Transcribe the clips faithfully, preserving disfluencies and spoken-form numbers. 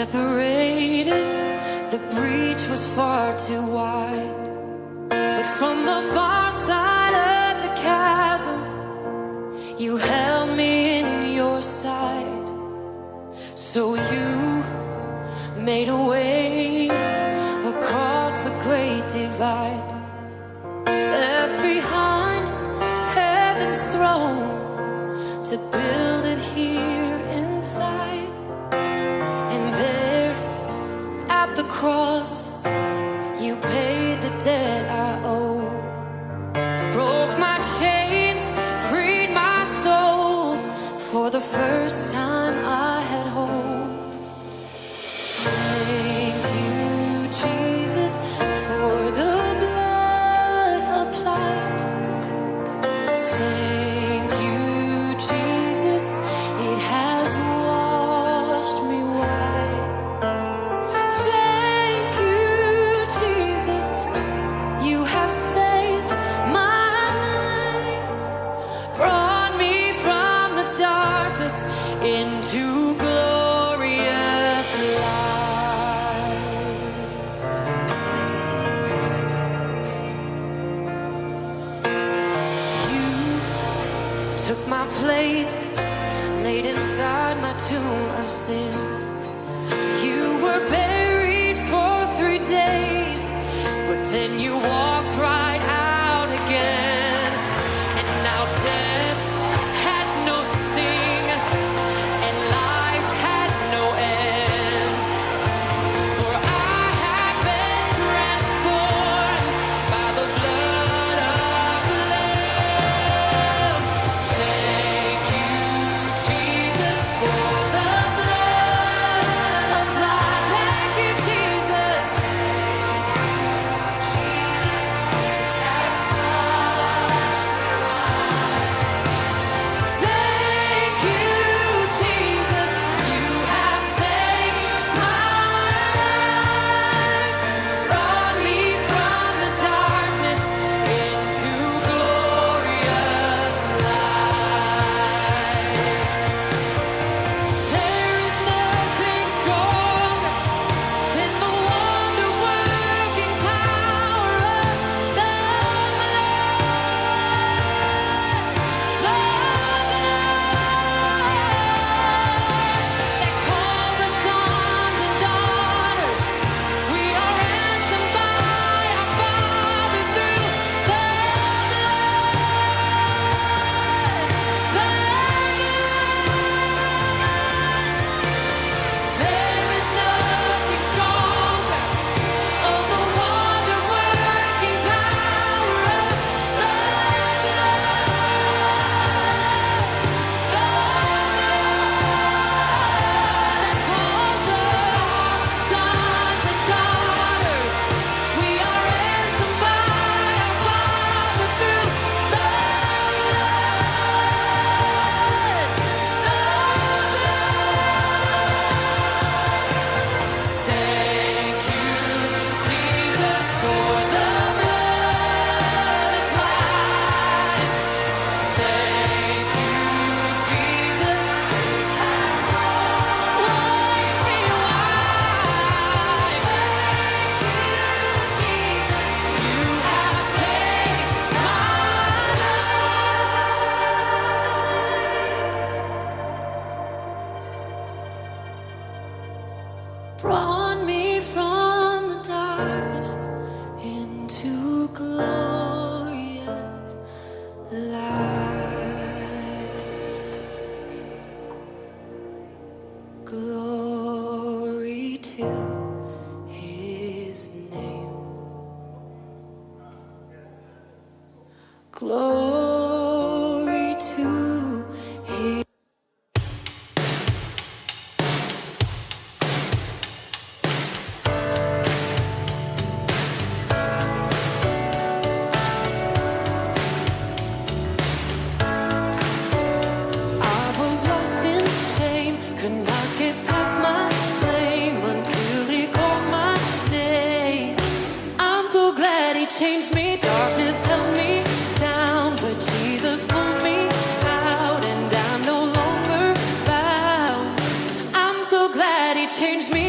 Separated, the breach was far too wide. But from the far side of the chasm, you held me in your sight. So you made a way across the great divide. Left behind heaven's throne to build it here inside. And there at the cross, you paid the debt I owe. Broke my chains, freed my soul. For the first time I had hope. Thank you, Jesus, for the blood applied. Thank you, Jesus, it has washed me white. Thank you, Jesus, you have saved my life. Brought me from the darkness into glorious light. You took my place, laid inside my tomb of sin. You were buried for three days, but then you walked right out again. And now death has no sting, and life has no end. For I have been transformed by the blood of the Lamb. Thank you, Jesus, for the blood applied. Thank you, Jesus. Thank you, Jesus. You have saved my life. Brought me from the darkness into glorious light. There is nothing stronger than the wonder-working power of the blood. The blood that calls us sons and daughters. We are ransomed by our Father through the blood, the blood. There is nothing stronger. Oh, the wonder-working power of the blood, the blood that calls us sons and daughters. We are ransomed by our Father through the blood, the blood. Thank you, Jesus, for the blood applied. Thank you, Jesus, wash me white. Thank you, Jesus, you have saved my life. Brought me from the darkness into glorious light. Glory to his name. Glory to his I was lost in shame, could not get past my blame until he called my name. I'm so glad he changed me. Darkness held me down, but Jesus pulled me out, and I'm no longer bound. I'm so glad he changed me.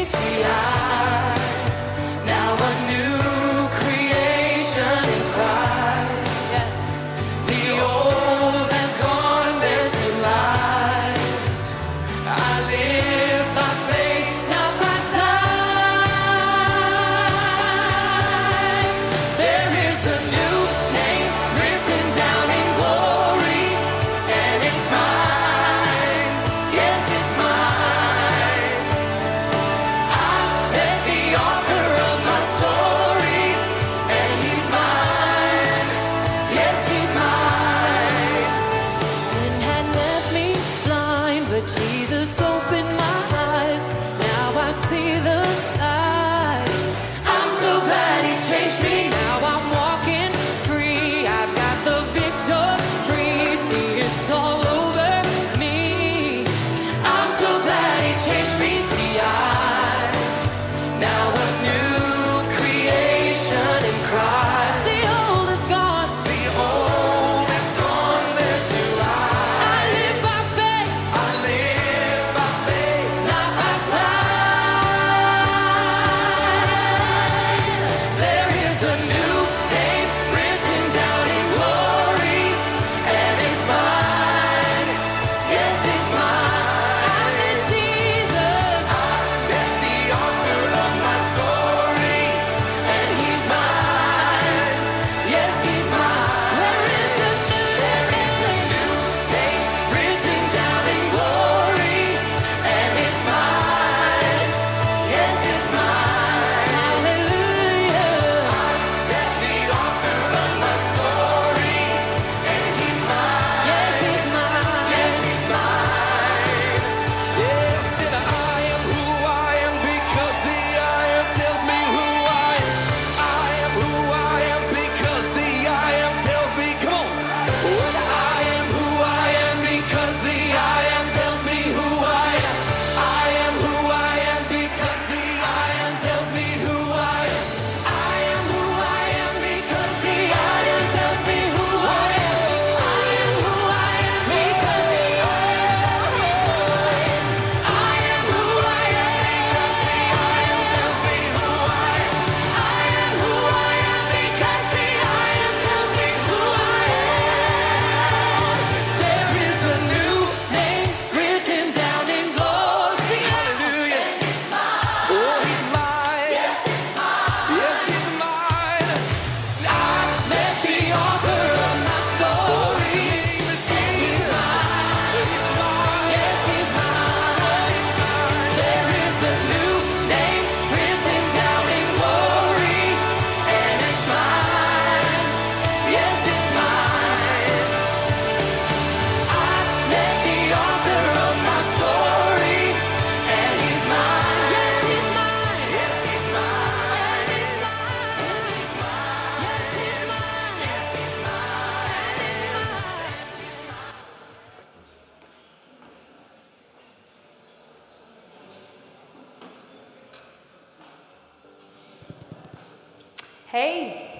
Hey!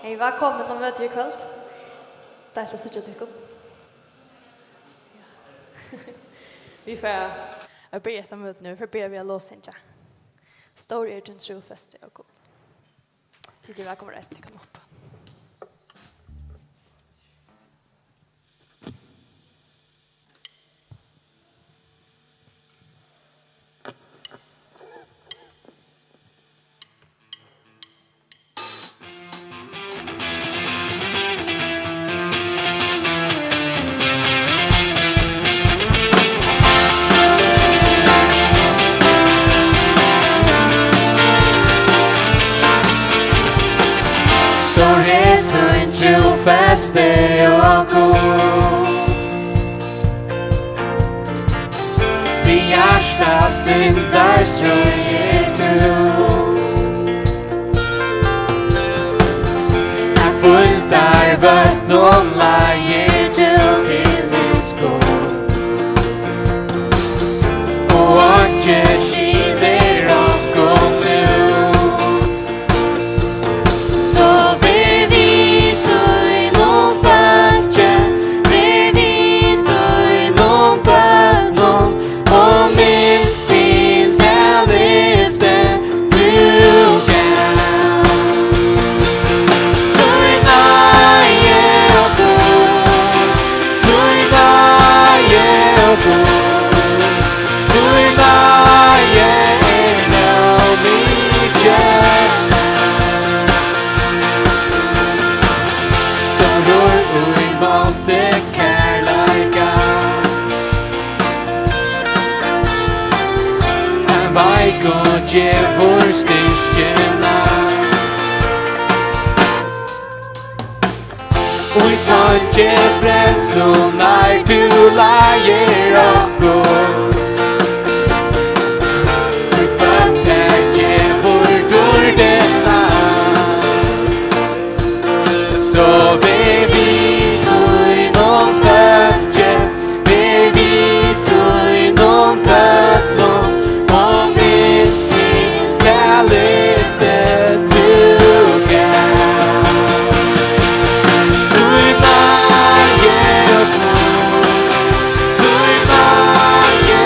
Hey, vælkomin á møtið í kvøld. Deiligt at síggja tykkum. Ja. Vit fara at byrja hetta møtið nú. Vit fara at byrja við at lovsyngja. Stór er tín trúfesti, ó Gud. Tit eru vælkomin at reisa tykkum upp. Stórheit tín trúfesti, ó Gud. Við hjarta syndarstríðir tú. Av hvíldarvøtnum leiðir tú til miskunn, og einki skilir okkum nú. So ver við tínum fólki, ver við tínum børnum, og minst til tað lyfti tú gav. Tín náði, ó Gud, tín náði, ó Gud, tín náði er nóg mikil. Stórur í málti kærleika, tann veikum gevur styrkina. Í songi frelsunnar tú leiðir okkum, títt fólk tað gevur dýrdina. So ver við tínum fólki, ver við tínum børnum, og minst til tað lyfti tú gav. Tín náði, ó Gud, tín náði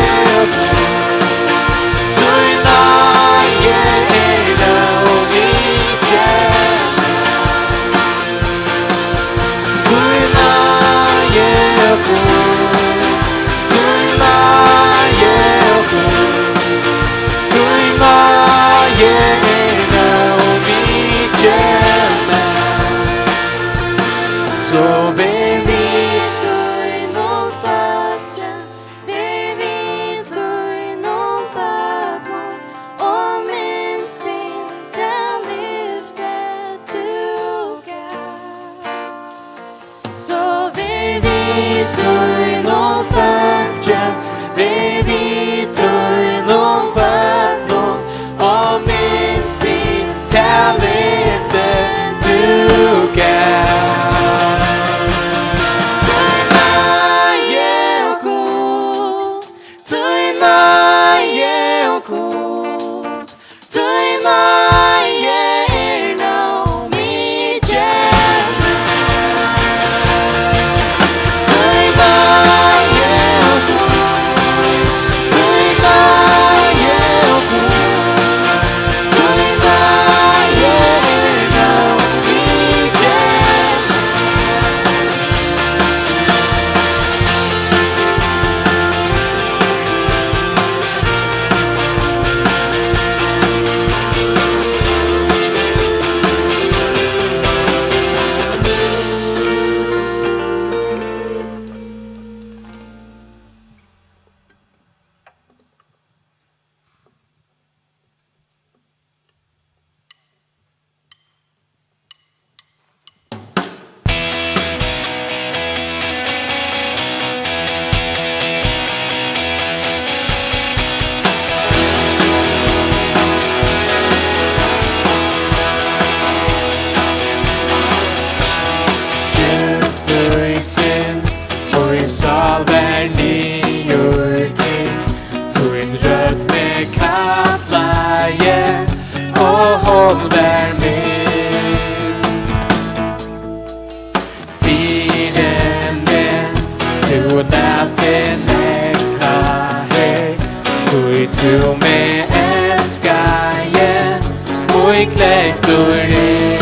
Mín klettur er,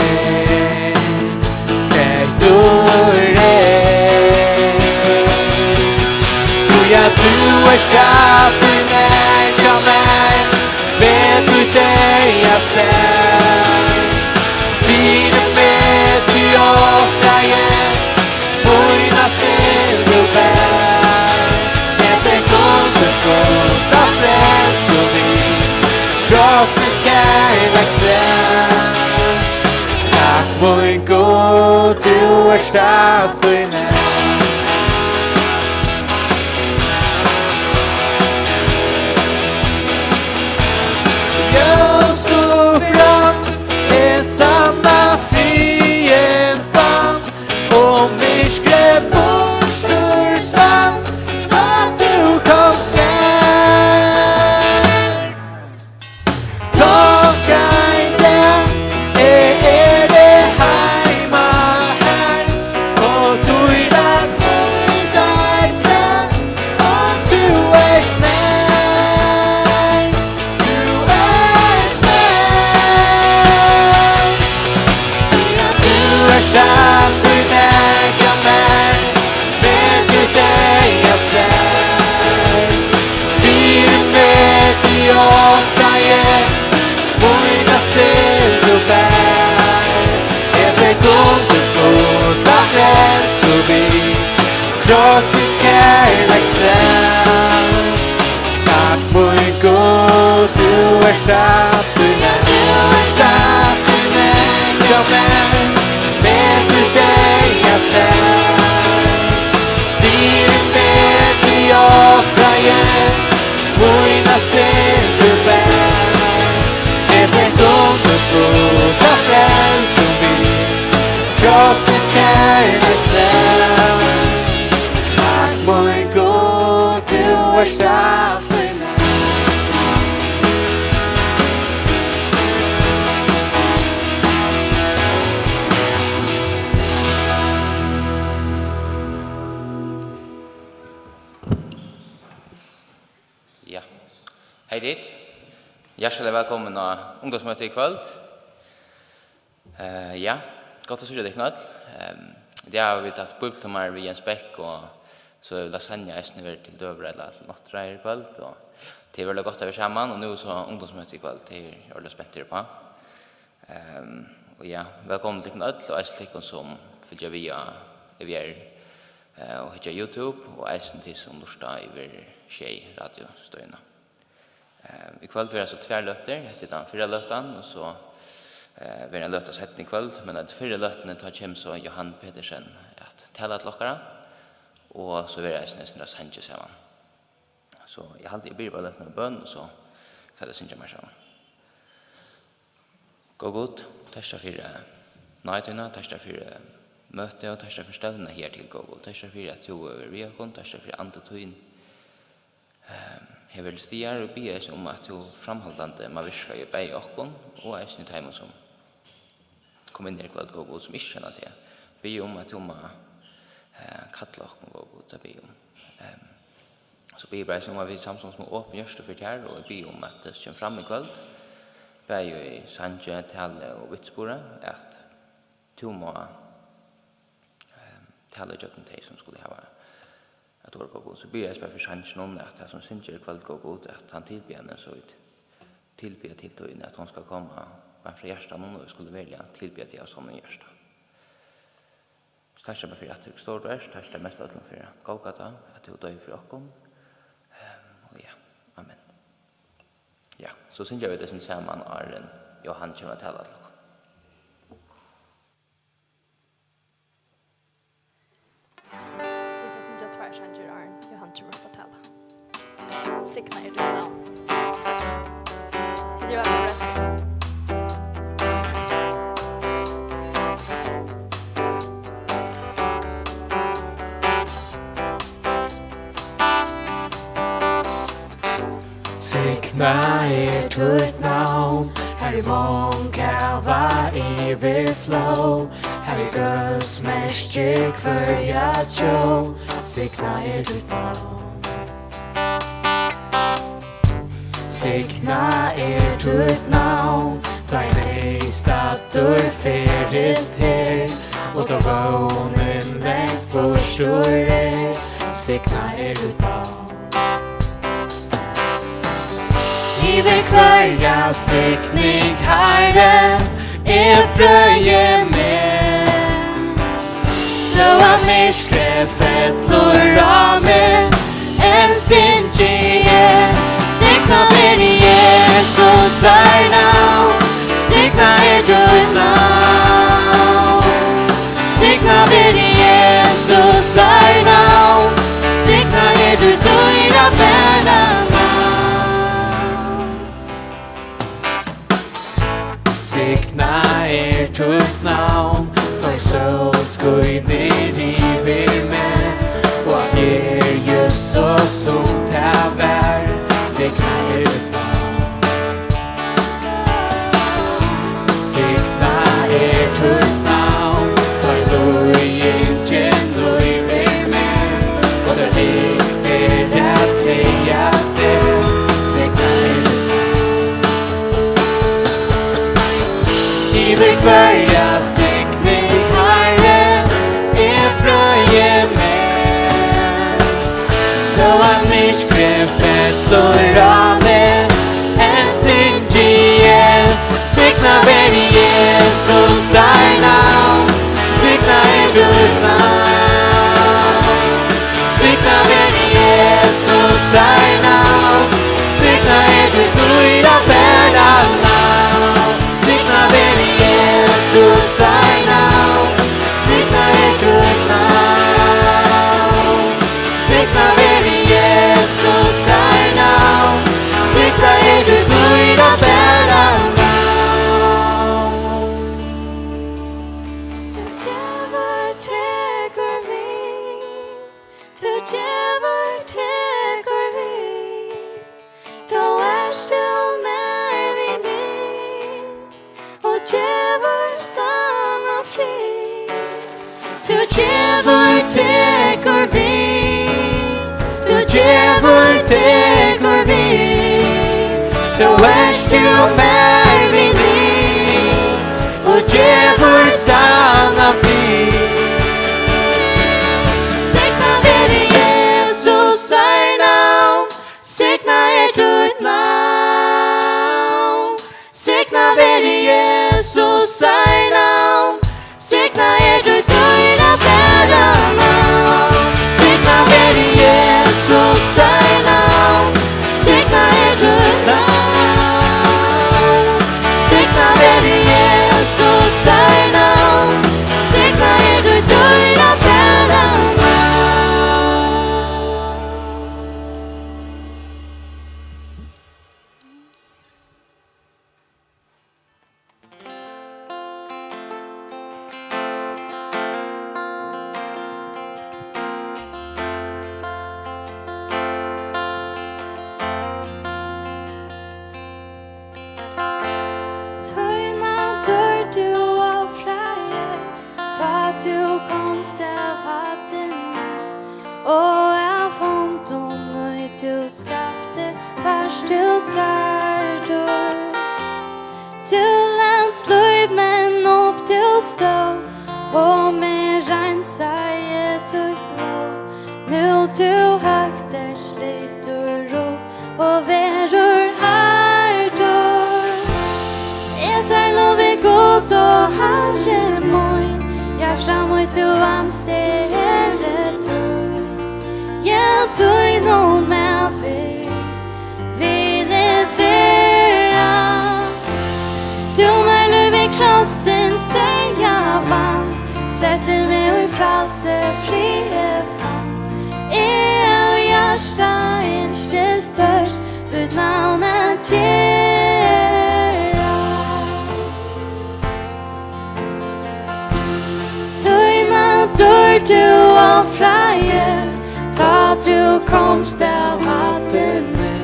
klettur er. Tí at tú ert altíð nær hjá mær, metir títt deyða sær. Fyri meg tú ofraði, mína synd tú bar. Eg fekk undirfullan frelsu við krossins kærleiksrætt. Takk, mín Gud, tú ert altíð nær. Ljós upprann, eg sanna friðin fann, og myrkrið burtur svann, tá tú komst nær. Tá ein dag eg eri heima har, og tílíkt hvíldarstað, og tú ert nær, tú ert nær. Tí at tú ert altíð nær hjá mær, metir títt deyða sær. Fyri meg tú ofraði, mína synd tú bar. Eg fekk undirfullan frelsu við krossins kærleiksrætt. Takk, mín Gud, tú ert altíð nær, tú ert altíð nær hjá mær, metir títt deyða sær. Fyri meg tú ofraði, mína synd tú bar. Eg fekk undirfullan frelsu við krossins kærleiksrætt. Takk, mín Gud, tú ert altíð nær. Ja. Hey tit. Hjartaliga vælkomin á ungdómsmøti í kvøld. Eh, ja, gott at síggja tykkum øll. Ehm, í dag hava vit havt bíbliutímar við Jens Bech, og so hevur Lasagna eisini verið til døgurða ella til nátturða í kvøld, og tað er veruliga gott at vera saman, og nú er so ungdómsmøti í kvøld, tað eri eg øgiliga spentur uppá. Ehm, og ja, vælkomin tykkum øll, og eisini tykkum sum fylgja við á, V R, eh, og hyggja YouTube, og eisini tit sum lurta yvir Sjey radiostøðina. Eh, í kvøld verða so tvær løtur. Hetta er tann fyrra løtan, og so, eh, verður ein løta seinni í kvøld, men í fyrru løtuni, tá kemur so Johan Petersen at tala til okkara, og so verður eisini eitt sindur av sangi saman. So eg haldi, eg byrji bara løtuna við bøn, og so fara vit at syngja meir saman. Góði Gud, takk fyri náði tína, takk fyri møtið, og takk fyri stevnuna her til, góði Gud. Takk fyri, at tú hevur verið við okkum, takk fyri andi tín, ehm, hevur verið til staðar, og biði eisini um, at tú framhaldandi má virka í bæði okkum og eisini í teimum, sum koma inn her í kvøld, góði Gud, sum ikki kenna teg. Biði um, at tú má, eh, kalla okkum, góði Gud, tað biði um. Ehm, so biði eg bara eisini um, at vit samstundis má opna hjørtu fyri tær, og eg biði um, at tað kemur fram í kvøld, bæði í sangi, talu og vitnisburði, at tú má, ehm, tala ígjøgnum tey, sum skulu hava at orða, góði Gud. So biði eg eisini bara fyri sanginum, at tað, sum syngur í kvøld, góði Gud, at hann tilbiður henni, so vit tilbiðja til tín, at hon skal koma beint frá hjartanum, og vit skulu veruliga tilbiðja teg av sonnum hjarta. So takk, Abba, fyri, at tú stór, tú ert, takk, mest av øllum, fyri Golgata, at tú doyði fyri okkum. Ehm, og ja, amen. Ja, so syngja vit tað saman, áðrenn Johan kemur at tala til okkum. Vit fara at syngja tveir sangir, áðrenn Johan kemur upp at tala. Signað er títt navn. Tit eru vælkomin. Signað er títt navn, har er mong hava yvirflóð, har er gós merkir hvørja tjóð. Signað er títt navn. Signað er títt navn, tá ið Staddur ferðist her, og tá vónin langt burtur er, signað er títt navn. Yvir hvørja signing, Harri, eg frøi meg. Tó at myrkrið fellur á meg, enn syngi eg. Signað veri Jesusar navn, signað er títt navn. Signað veri Jesusar navn, signað er títt dýrabara navn. Signað er títt navn, tá ið sól skínur yvir meg, og alt er júst so, sum tað var. Signað er títt navn. Signað er títt navn, tá ið líðingin lívir meg, og tá ríkt er at gleða seg. Signað er títt navn. Yvir hvørja signing, Harri, eg frøi meg. Tó at myrkrið fellur á meg, enn syngi eg. Signað veri Jesusar navn, signað er títt navn. Signað veri Jesusar navn, signað er títt dýrabara navn. Signað veri Jesusar navn, signað er títt navn. Signað veri Jesusar navn, signað er títt dýrabara navn. Tú gevur, tekur við, tú gevur, tekur við, tó ert tú mær við lið og gevur sannan frið. Tú gevur, tekur við, tú gevur, tekur við, tó ert tú mær við lið og gevur sannan frið. Signað veri Jesusar navn, signað er títt navn. Signað veri Jesusar navn, signað er títt dýrabara navn. Signað veri Jesusar navn, signað er títt navn. Signað veri Jesusar navn, signað er títt dýrabara navn. Tína dýrd tú ofraði, tá tú komst av hæddini, og av hondum, ið tú skapti, vart tú særdur. Tú lætst lív, men upp tú stóð, og meg reinsaði títt blóð. Nú tú høgt ert lyftur upp og verður hardur. Eg talar við Gud og Harri mín, hjarta mítt tú vanst, eg eri tín. Ja, tínum ævir vil eg vera. Tú mær lív við krossins deyða vann, setti meg í frælsi, frið eg fann. Eg av hjarta ynski stórt títt navn at gera. Tína dýrd tú ofraði, tá tú komst av hæddini,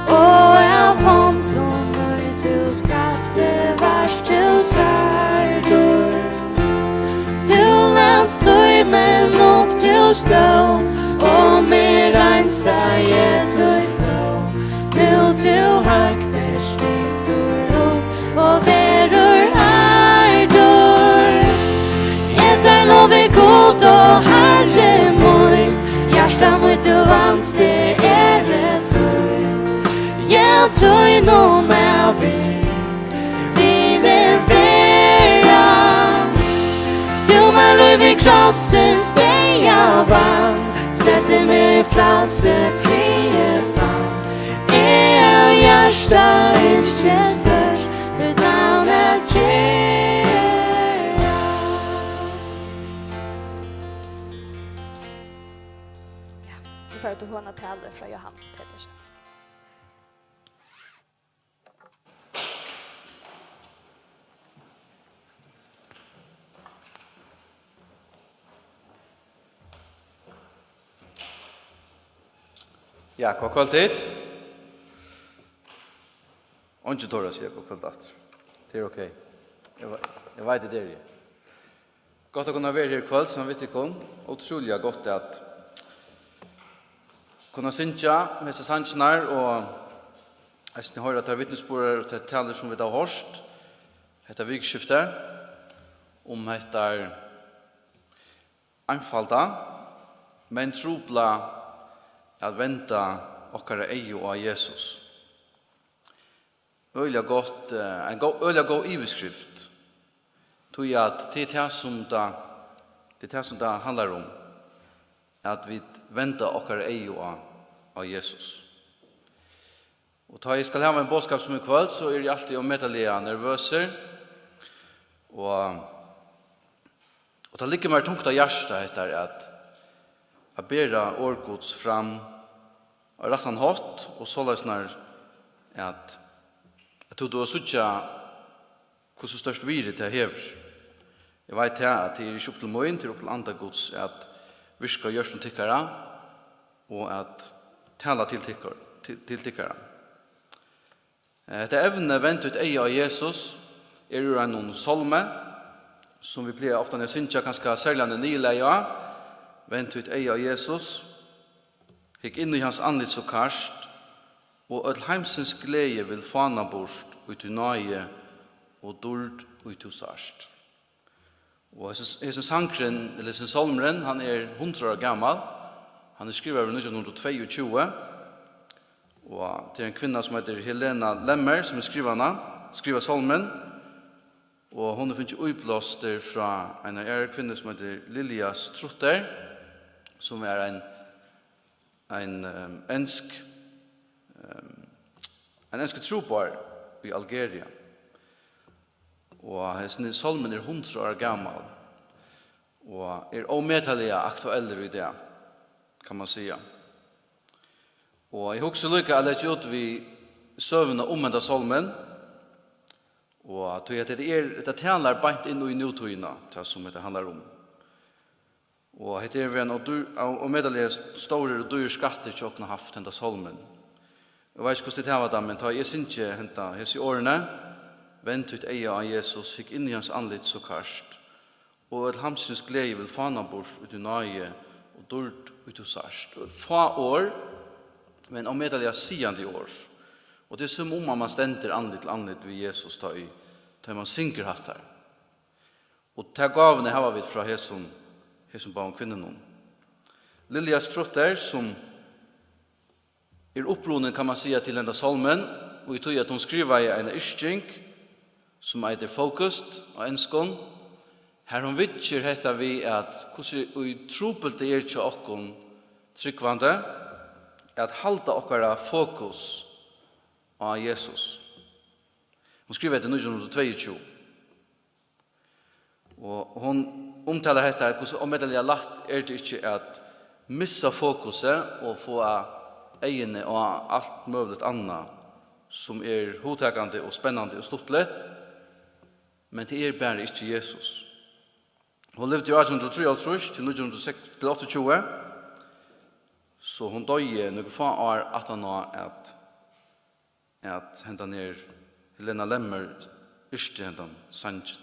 og av hondum, ið tú skapti, vart tú særdur. Tú lætst lív, men upp tú stóð, og meg reinsaði títt blóð. Nú tú høgt ert lyftur upp og verður Stað er tú, ja, tínum ævi vil eg vera. Tú mær lív í krossins daga vann, setti meg í frælsi, friði fann. Eg av hjarta ynski stórt títt navn at gera. Ja, so fara vit at hoyra eina talu frá Jóhan Petersen. Ja, gott kvøld, tit. Eingin torir at siga gott kvøld aftur. Tað er ok. Eg ve-, eg veit, tað er eg. Gott at kunna vera her í kvøld, saman við tykkum. Ótrúliga gott at kunna syngja hesar sangirnar og eisini hoyra tær vitnisburðir og tær talur, sum vit hava hoyrt hetta vikuskiftið, um hetta einfalda, men trupla at venda okkara eygu á Jesus. Øgiliga gott, eh, ein gó-, øgiliga góð yvirskrift. Tí at tað er tað, sum tað, tað er tað, sum tað handlar um, at vit venda okkara eygu á, á Jesus. Og tá eg skal hava ein boðskap sum í kvøld, so eri eg altíð ómetaliga nervøsur. Og, og tað liggur mær tungt á hjarta, hetta at, at bera orð Guds fram á rættan hátt, og soleiðis nær at, at tú, tú at síggja, hvussu stórt virði tað hevur. Eg veit tað, at tað er ikki upp til mín, tað er upp til Anda Guds at virka í hjørtum tykkara og at tala til tykkar-, til, til tykkara. Eh, hetta evnið, Vend títt eyga á Jesus, er úr einum sálmi, sum vit plaga ofta at syngja, kanska serliga í niðurlagi á. Vend títt eyga á Jesus, hygg inn í hans andlit so kært, og øll heimsins gleði vil fána burt í tí náði og dýrd, í tú sært. Og hesin, hesin sangurin, ella hesin sálmurin, hann er hundrað ára gamal. Hann er skrivaður í nítjan hundrað og tveyogtjúgu, og tað er ein kvinna, sum eitur Helena Lemmer, sum hevur skrivað hana, skrivað sálmin, og hon hevur fingið íblástur frá einari aðrari kvinnu, sum eitur Lilja Strutter, sum er ein, ein, ehm, ensk, ehm, ein enskur trúboðari í Algeria. Og hesin sálmin er hundrað ára gamal og er ómetaliga aktuellur í dag, kann man siga. Og eg hugsi líka at leggja út við søguna um henda sálmin, og tí at hetta er, hetta talar beint inn í nútíðina, tað sum hetta handlar um. Og hetta er verið ein ódýr-, ó-, ómetaliga stórur og dýrur skattur hjá okkum at havt henda sálmin. Eg veit ikki, hvussu tit hava tað, men tá eg syngi henda, hesi orðini, "Vend títt eyga á Jesus, hygg inn í hans andlit so kært, og øll heimsins gleði vil fána burt í tí náði og dýrd, í tú sært." Fá orð, men ómetaliga sigandi orð. Og tað er sum um at man stendur andlit til andlit við Jesus, tá ið, tá ið man syngur hatta her. Og ta gávuna hava vit frá hesum, hesum báðum kvinnunum. Lilja Strutter, sum er upprunin, kann man siga, til henda sálmin, og í tí at hon skrivaði eina yrking, sum eitur Focused á enskum, har hon viðger hetta við, at hvussu í trupult tað er hjá okkum trúgvandi at halda okkara fokus á Jesus. Hon skrivaði hetta í nítjan hundrað og tveyogtjúgu. Og hon umtalar hetta, hvussu ómetaliga lætt er tað ikki at missa fokusið og fáa eyguni á alt møguligt annað, sum er hugtakandi og spennandi og stuttligt, men tað er bara ikki Jesus. Hon livdi í átjan hundrað og trýoghálvtrýss til nítjan hundrað og seks, til áttaogtjúgu, so hon doyði nøkur fá ár aftan á, at at hendan her Helena Lemmer yrkti hendan sangin.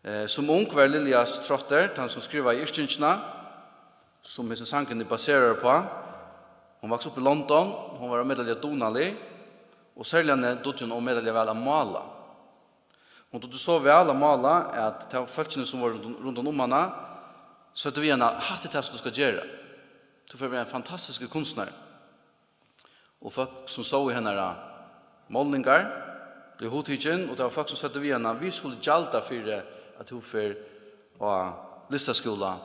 Eh, sum ung var Lilja Strutter tann, sum skrivaði yrkingina, sum hesin sangurin er baseraður uppá. Hon vaks upp í London, hon var ómetaliga dugnalig, og serliga dugdi hon ómetaliga væl at mála. Hon dugdi so væl at mála, at tað fólkini, sum vóru rundan, rundan um hana, søgdu við hana: "Hatta er tað, sum tú skalt gera." Tú fer at vera ein fantastiskur kunstnari. Og fólk, sum sóu hennara málningar, blivu hugtikin, og tað var fólk, sum søgdu við hana: "Vit skulu gjalda fyri, at tú fer á listaskúla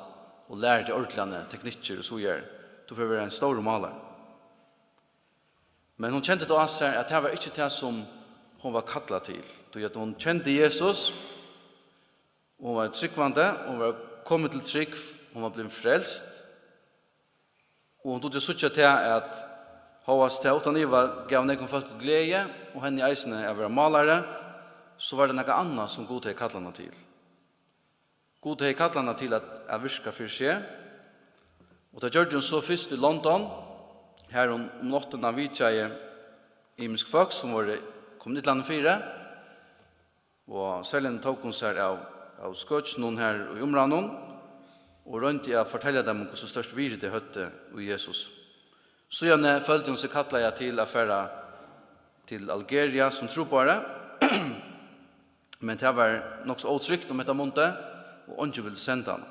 og lærir teg ordiliga teknikkir og so víðari. Tú fer at vera ein stórur málari." Men hon kendi tað á sær, at tað var ikki tað, sum hon var kallað til. Tí at hon kendi Jesus, og hon var trúgvandi, hon var komin til trúgv, hon var blivin frelst. Og hon dugdi at síggja tað, at hóast tað uttan iva gav nógvum fólki gleði, og henni eisini at vera málari, so var tað nakað annað, sum Gud hevði kallað hana til. Gud hevði kallað hana til at, at virka fyri seg, og tað gjørdi hon so fyrst í London, har hon um náttina vitjaði ymisk fólk, sum vóru komin illa fyri, og serliga tók hon sær av, av skøkinum har í umráðnum og royndi at fortelja teimum, hvussu stórt virði tey høvdu í Jesus. Síðani føldi hon seg kallaða til at fara til Algeria sum trúboðari, men tað var nokk so ótrygt um hetta mundið, og eingin vildi senda hana.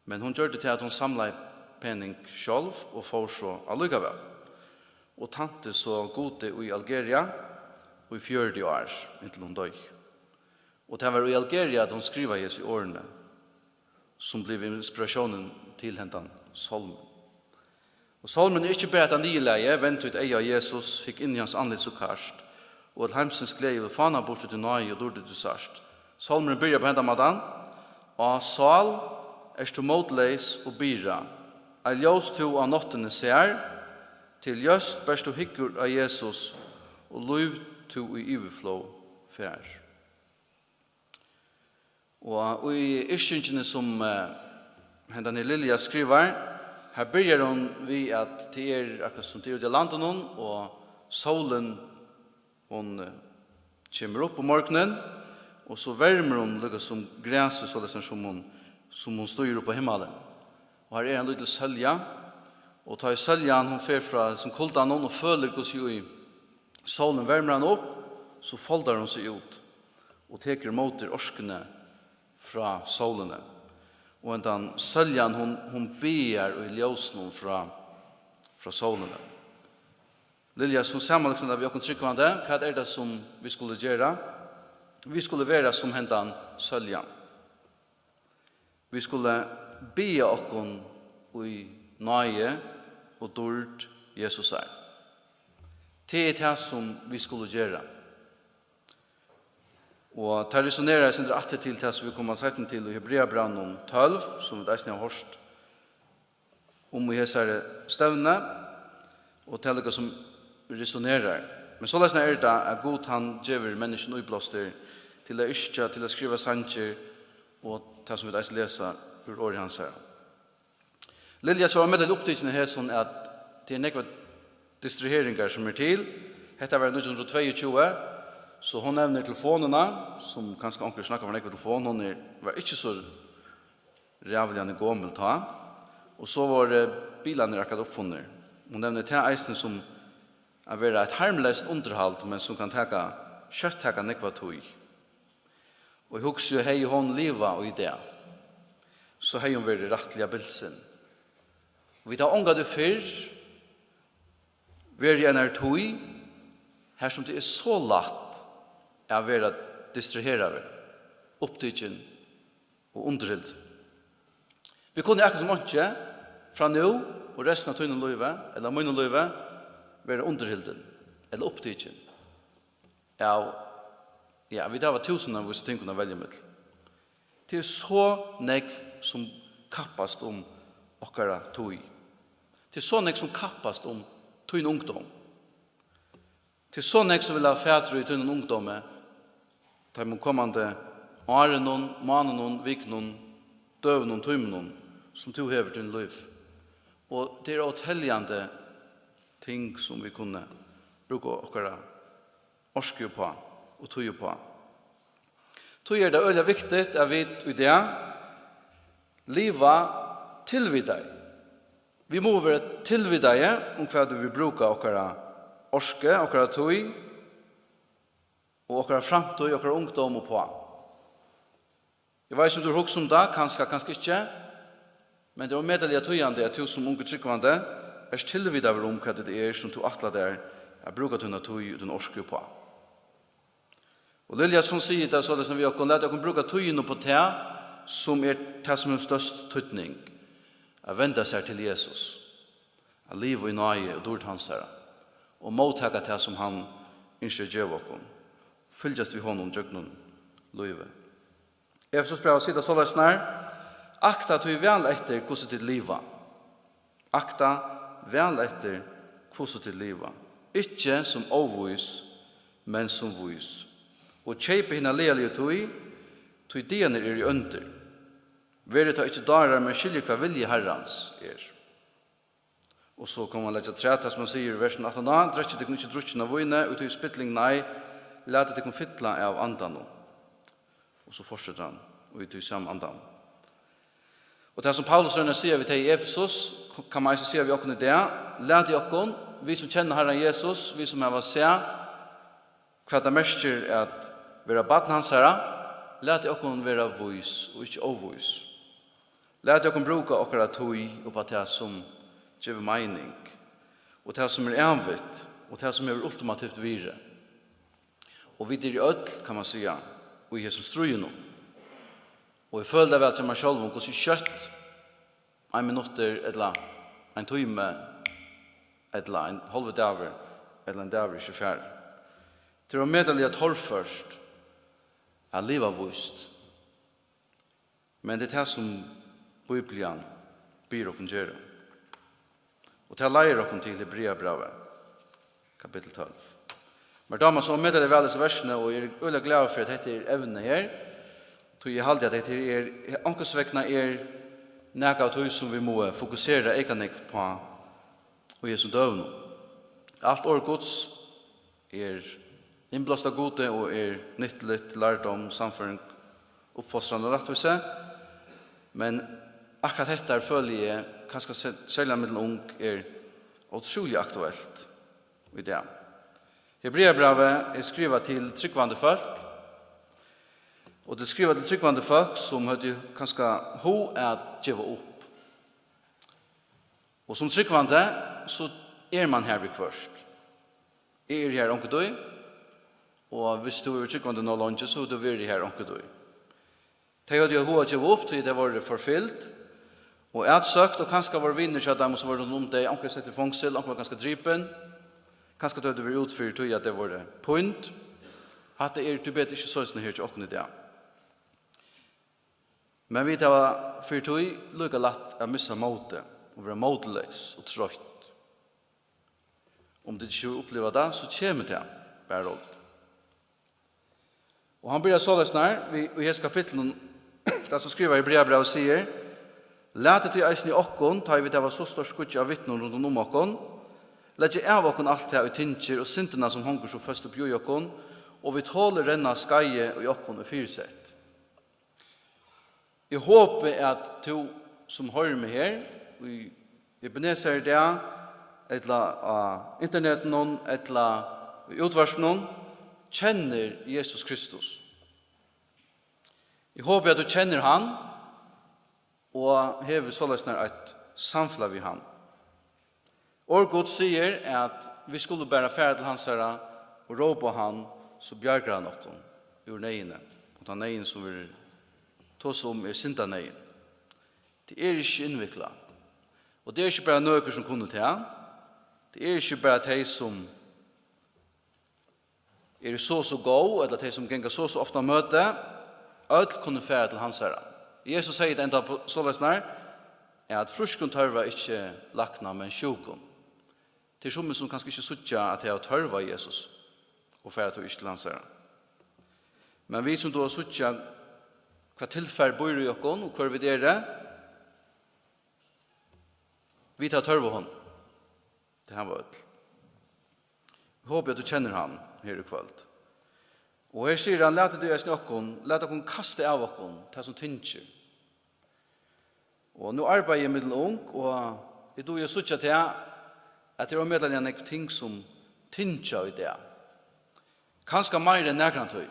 Men hon gjørdi tað, at hon samlaði pening sjálv og fór so allíkavæl, og tænti so Gudi í Algeria í fjøruti ár, inntil hon doyði. Og tað var í Algeria, at hon skrivaði hesi orðini, sum blivu inspiratiónin til hendan sálmin. Og sálmin er ikki bara hetta niðurlagið: "Vend títt eyga á Jesus, hygg inn í hans andlit so kært, og øll heimsins gleði vil fána burtur, tí náði og dýrd tú sært." Sálmurin byrjar á hendan mátan: "Á sál, ert tú mótleys og byrða, ei ljós tú á náttini sær, til ljóst bert tú hyggur á Jesus, og lív tú í yvirflóð fær." Og í yrkingini, sum, eh, hendan her Lilja skrivar, her byrjar hon við, at tað er akkurát sum tað er úti á landinum, og sólin, hon, eh, kemur upp um morgunin, og so vermir hon líka sum grasið, soleiðis sum hon, sum hon stígur upp á himmalin. Og her er ein lítil sólja, og tá ið sóljan, hon fer frá hesum kuldanum og følir, hvussu í sólin vermir hana upp, so foldar hon seg út og tekur ímóti orkuni frá sólini. Og hendan sóljan, hon, hon baðar í ljósinum frá, frá sólini. Lilja, sum samanlíknar við okkum trúgvandi, hvat er tað, sum vit skulu gera? Vit skulu vera sum hendan sóljan. Vit skulu baða okkum í náði og dýrd Jesusar. Tað er tað, sum vit skulu gera. Og tað resonerar eitt sindur aftur til tað, sum vit koma seinni til í Hebreabrævinum tólv, sum vit eisini hava hoyrt um í hesari stevnu, og tað er líka sum resonerar. Men soleiðis er tað, at Gud, hann gevur menniskjum íblástur til at yrkja, til at skriva sangir, og tað, sum vit eisini lesa úr orði hansara. Lilja, sum var melliga upptikin av hesum, at tað er nógvar distraheringar, sum er til. Hetta var í nítjan hundrað og tveyogtjúgu, so hon nevnir telefonina, sum kanska onkur snakkar um nógv í telefon, hon er, var ikki so ræðuliga gomul tá. Og so vóru bilarnir akkurát uppfunnir. Hon nevnir tað eisini sum at vera eitt harmleyst undirhald, men sum kann taka, skjótt taka nógva tíð. Og eg hugsi, hevði hon livað í dag, so hevði hon verið rættiliga bilsin. Og vit hava ongantíð fyrr verið í einari tíð, har sum tað er so lætt at vera distraheraður, upptikin og undirhildin. Vit kunnu akkurát sum einki frá nú og restina av tínum lívi, ella mínum lívi, vera undirhildin ella upptikin av, ja, vit hava túsundarvís av tingum at velja millum. Tað er so nógv, sum kappast um okkara tíð. Tað er so nógv, sum kappast um tín ungdóm. Tað er so nógv, sum vil hava fatur í tínum ungdómi, teimum komandi árinum, mánaðunum, vikunum, døgunum, tímunum, sum tú hevur í tínum lívi. Og tað er óteljandi ting, sum vit kunnu brúka okkara orku uppá og tíð uppá. Tí er tað øgiliga viktigt, at vit í dag liva tilvitaði. Vit mugu vera tilvitaði um, hvat vit brúka okkara orku, okkara tíð og okkara framtíð, okkara ungdóm uppá. Eg veit ikki, um tú hevur hugsað um tað, kanska, kanska ikki. Men tað er ómetaliga týðandi, at tú sum ungur trúgvandi ert tilvitaður um, hvat tað er, sum tú ætlar tær at brúka tína tíð og tína orku uppá. Og Lilja, hon sigur tað soleiðis við okkum: Lat okkum brúka tíðina upp á tað, sum er tað, sum hevur størst týdning, at venda sær til Jesus, at liva í náði og dýrd hansara, og móttaka tað, sum hann ynskir at geva okkum, fylgjast við honum gjøgnum lívið. Efesusbrævið sigur tað soleiðis nær: Akta tí væl eftir, hvussu tit liva. Akta væl eftir, hvussu tit liva, ikki sum óvís, men sum vís. Og keypið hina lagaligu tíð, tí dagarnir eru óndir. Verið tá ikki dárar, men skiljið, hvat vilji Harrans er. Og so kann man leggja afturat tað, sum hann sigur í versinum aftaná: Drekkið tykkum ikki drukkin av víni, og tí spilling, nei, latið tykkum fylla av Andanum. Og so fortsetir hann í tí sama andanum. Og tað, sum Paulus roynir at siga við tey í Efesus, kann man eisini siga við okkum í dag: Latið okkum, vit sum kenna Harran Jesus, vit sum hava sæð, hvat tað merkir at vera barn hansara, latið okkum vera vís og ikki óvís. Latið okkum brúka okkara tíð upp á tað, sum gevur meining, og tað, sum er ævigt, og tað, sum hevur ultimativt virði. Og vit eru øll, kann man siga, í hesum stríðinum. Og eg føli tað væl hjá mær sjálvum, hvussu skjótt ein minuttur ella ein tími ella ein hálvur dagur ella ein dagur ikki er farin. Tað er ómetaliga torført at liva víst. Men tað er tað, sum Biblian biður okkum gera. Og tað leiðir okkum til Hebreabrævið, kapittul tólv. Mær dámar so ómetaliga væl hesi versini, og eg eri øgiliga glaður fyri, at hetta er evnið her, tí eg haldi, at hetta her er, onkursvegna er nakað av tí, sum vit mugu fokusera eyka nógv uppá í hesum døgum. Alt orð Guds er innblást av Gudi og er nyttuligt til lærdóm, sannføring, uppfostran og rættvísi. Men akkurát hetta her føli eg, kanska se-, serliga millum ung, er ótrúliga aktuelt í dag. Hebreabrævið er skrivað til trúgvandi fólk, og tað er skrivað til trúgvandi fólk, sum høvdu kanska hug at geva upp. Og sum trúgvandi, so er man har viðhvørt. Eg eri har onkuntíð, og viss tú hevur verið trúgvandi nóg leingi, so hevur tú verið har onkuntíð. Tey høvdu jú hug at geva upp, tí tey vóru forfylgd og atsøkt, og kanska vóru vinir hjá teimum, sum vóru rundt um tey, onkur er settur í fongsul, onkur var kanska dripin. Kanska tey høvdu verið út fyri tí, at tey vóru pínd. Hatta er tíbetur ikki soleiðis her hjá okkum í dag. Men vit hava fyri tí líka lætt at missa mótið og vera mótleys og troytt. Um tit ikki uppliva tað, so kemur tað bara róligt. Og hann byrjar soleiðis nær, við, í hesum kapitlinum, tað sum skrivar í Hebreabrævið sigur: Latið tí eisini okkum, tá ið vit hava so stórt skýggj av vitnum rundan um okkum, leggja av okkum alt tað, ið tyngir, og syndina, sum hongur so føst uppi í okkum, og við toli renna skeiðið, ið okkum er fyrisett. Eg hopi, at tú, sum hoyrir meg her, í Ebenezer í dag, ella á internetinum, ella í útvarpinum, kennir Jesus Kristus. Eg hopi, at tú kennir hann og hevur soleiðis nær eitt samfelag við hann. Orð Guds sigur, at vit skulu bara fara til hansara og rópa á hann, so bjargar hann okkum úr neyðini. Og tann neyðin, sum vit tosa um, er syndaneyðin. Tað er ikki innviklað. Og tað er ikki bara nøkur, sum kunnu tað. Tað er ikki bara tey, sum eru so og so góð, ella tey, sum ganga so og so ofta á møti, øll kunnu fara til hansara. Jesus segði tað enda soleiðis nær, at frískum tørva ikki lækna, men sjúkum. Tað eru summi, sum kanska ikki síggja, at tey hava tørv á Jesus, og fara tó ikki til hansara. Men vit, sum duga at síggja, hvat tilfar býr í okkum, og hvør vit eru, vit hava tørv á honum. Tað hava øll. Eg hopi, at tú kennir hann her í kvøld. Og her sigur hann: Latið tí eisini okkum, lat okkum kasta av okkum tað, sum tyngir. Og nú arbeiði eg millum ung, og eg dugi at síggja tað, at tað eru ómetaliga nógv ting, sum tyngja í dag. Kanska meira enn nakrantíð.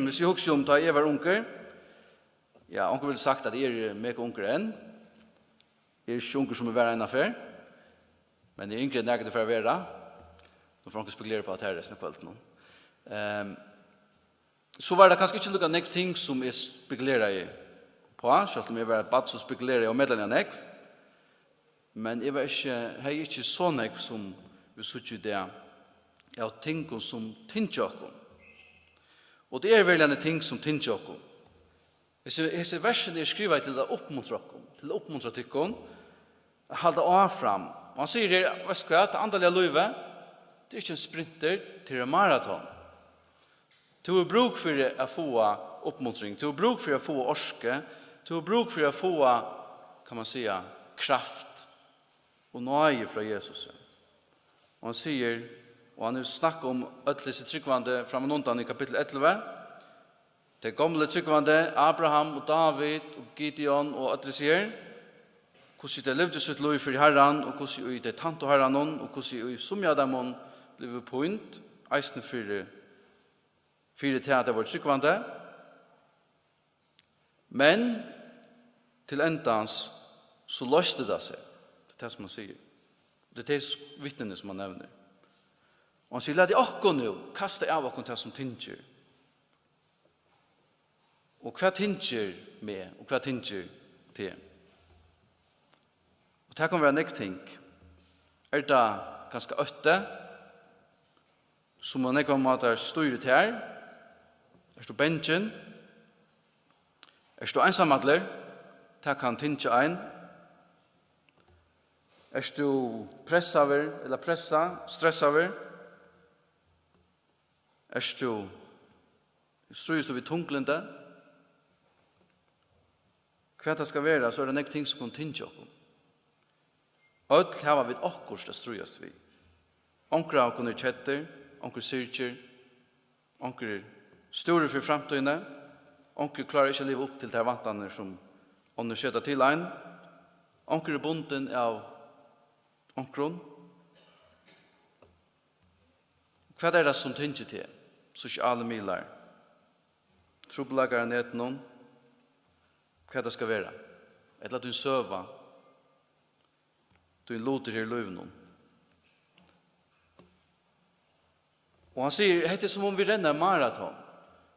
Viss eg hugsi um, tá eg var ungur, ja, onkur vildi sagt, at eg eri mega ungur enn. Eg eri ikki ungur sum eg var eina ferð, men eg eri yngri enn nakrantíð fer at vera. Nú fer onkur at spekulera upp á tað restina av kvøldinum. Ehm, so var tað kanska ikki líka nógv ting sum eg spekuleraði upp á, sjálvt um eg var eitt barn, so spekuleraði eg ómetaliga nógv. Men eg var ikki, hevði ikki so nógv sum vit síggja í dag av tingum sum tyngja okkum. Og tað eru veruliga ting sum tyngja okkum. Hesi, hesi versini eru skrivaði til at uppmuntra okkum, til at uppmuntra tykkum at halda áfram. Og hann sigur her, veitst hvat, tað andaliga lívið, tað er ikki ein sprintur, tað er ein maraton. Tú hevur brúk fyri at fáa uppmuntring, tú hevur brúk fyri at fáa orku, tú hevur brúk fyri at fáa, kann man siga, kraft og náði frá Jesusi. Og hann sigur, og hann hevur snakkað um øll hesi trúgvandi frammanundan í kapittul ellivu, tey gomlu trúgvandi, Abraham og David og Gideon og øll hesi her, hvussu tey livdu sítt lív fyri Harran, og hvussu ið tey tæntu Harranum, og hvussu ið summi av teimum blivu pínd, eisini fyri, fyri tað at tey vóru trúgvandi. Men til endans, so loysti tað seg. Tað er tað, sum hann sigur. Tað er tey vitnini, sum hann nevnir. Og hann sigur, latið okkum nú kasta av okkum tað, sum tyngir. Og hvat tyngir meg, og hvat tyngir teg? Og tað kann vera nógv ting. Er tað kanska ótti, sum á nógvar mátar stýrir tær? Ert tú bangin? Ert tú einsamallur? Tað kann tyngja ein. Ert tú pressaður ella pressað, stressaður? Ert tú, stríðist tú við tunglyndi? Hvat tað skal vera, so er tað nógv ting, sum kunnu tyngja okkum. Øll hava vit okkurt at stríðast við. Onkur av okkum er keddur, onkur syrgir, onkur er stúrur fyri framtíðini, onkur klárar ikki at liva upp til tær væntanir, sum onnur seta til ein, onkur er bundin av onkrum. Hvat er tað, sum tyngir teg? Sosialir miðlar, trupulleikar á netinum, hvat tað skal vera, ella tín søga, tín lutur her í lívinum. Og hann sigur, hetta er sum um vit renna ein maraton.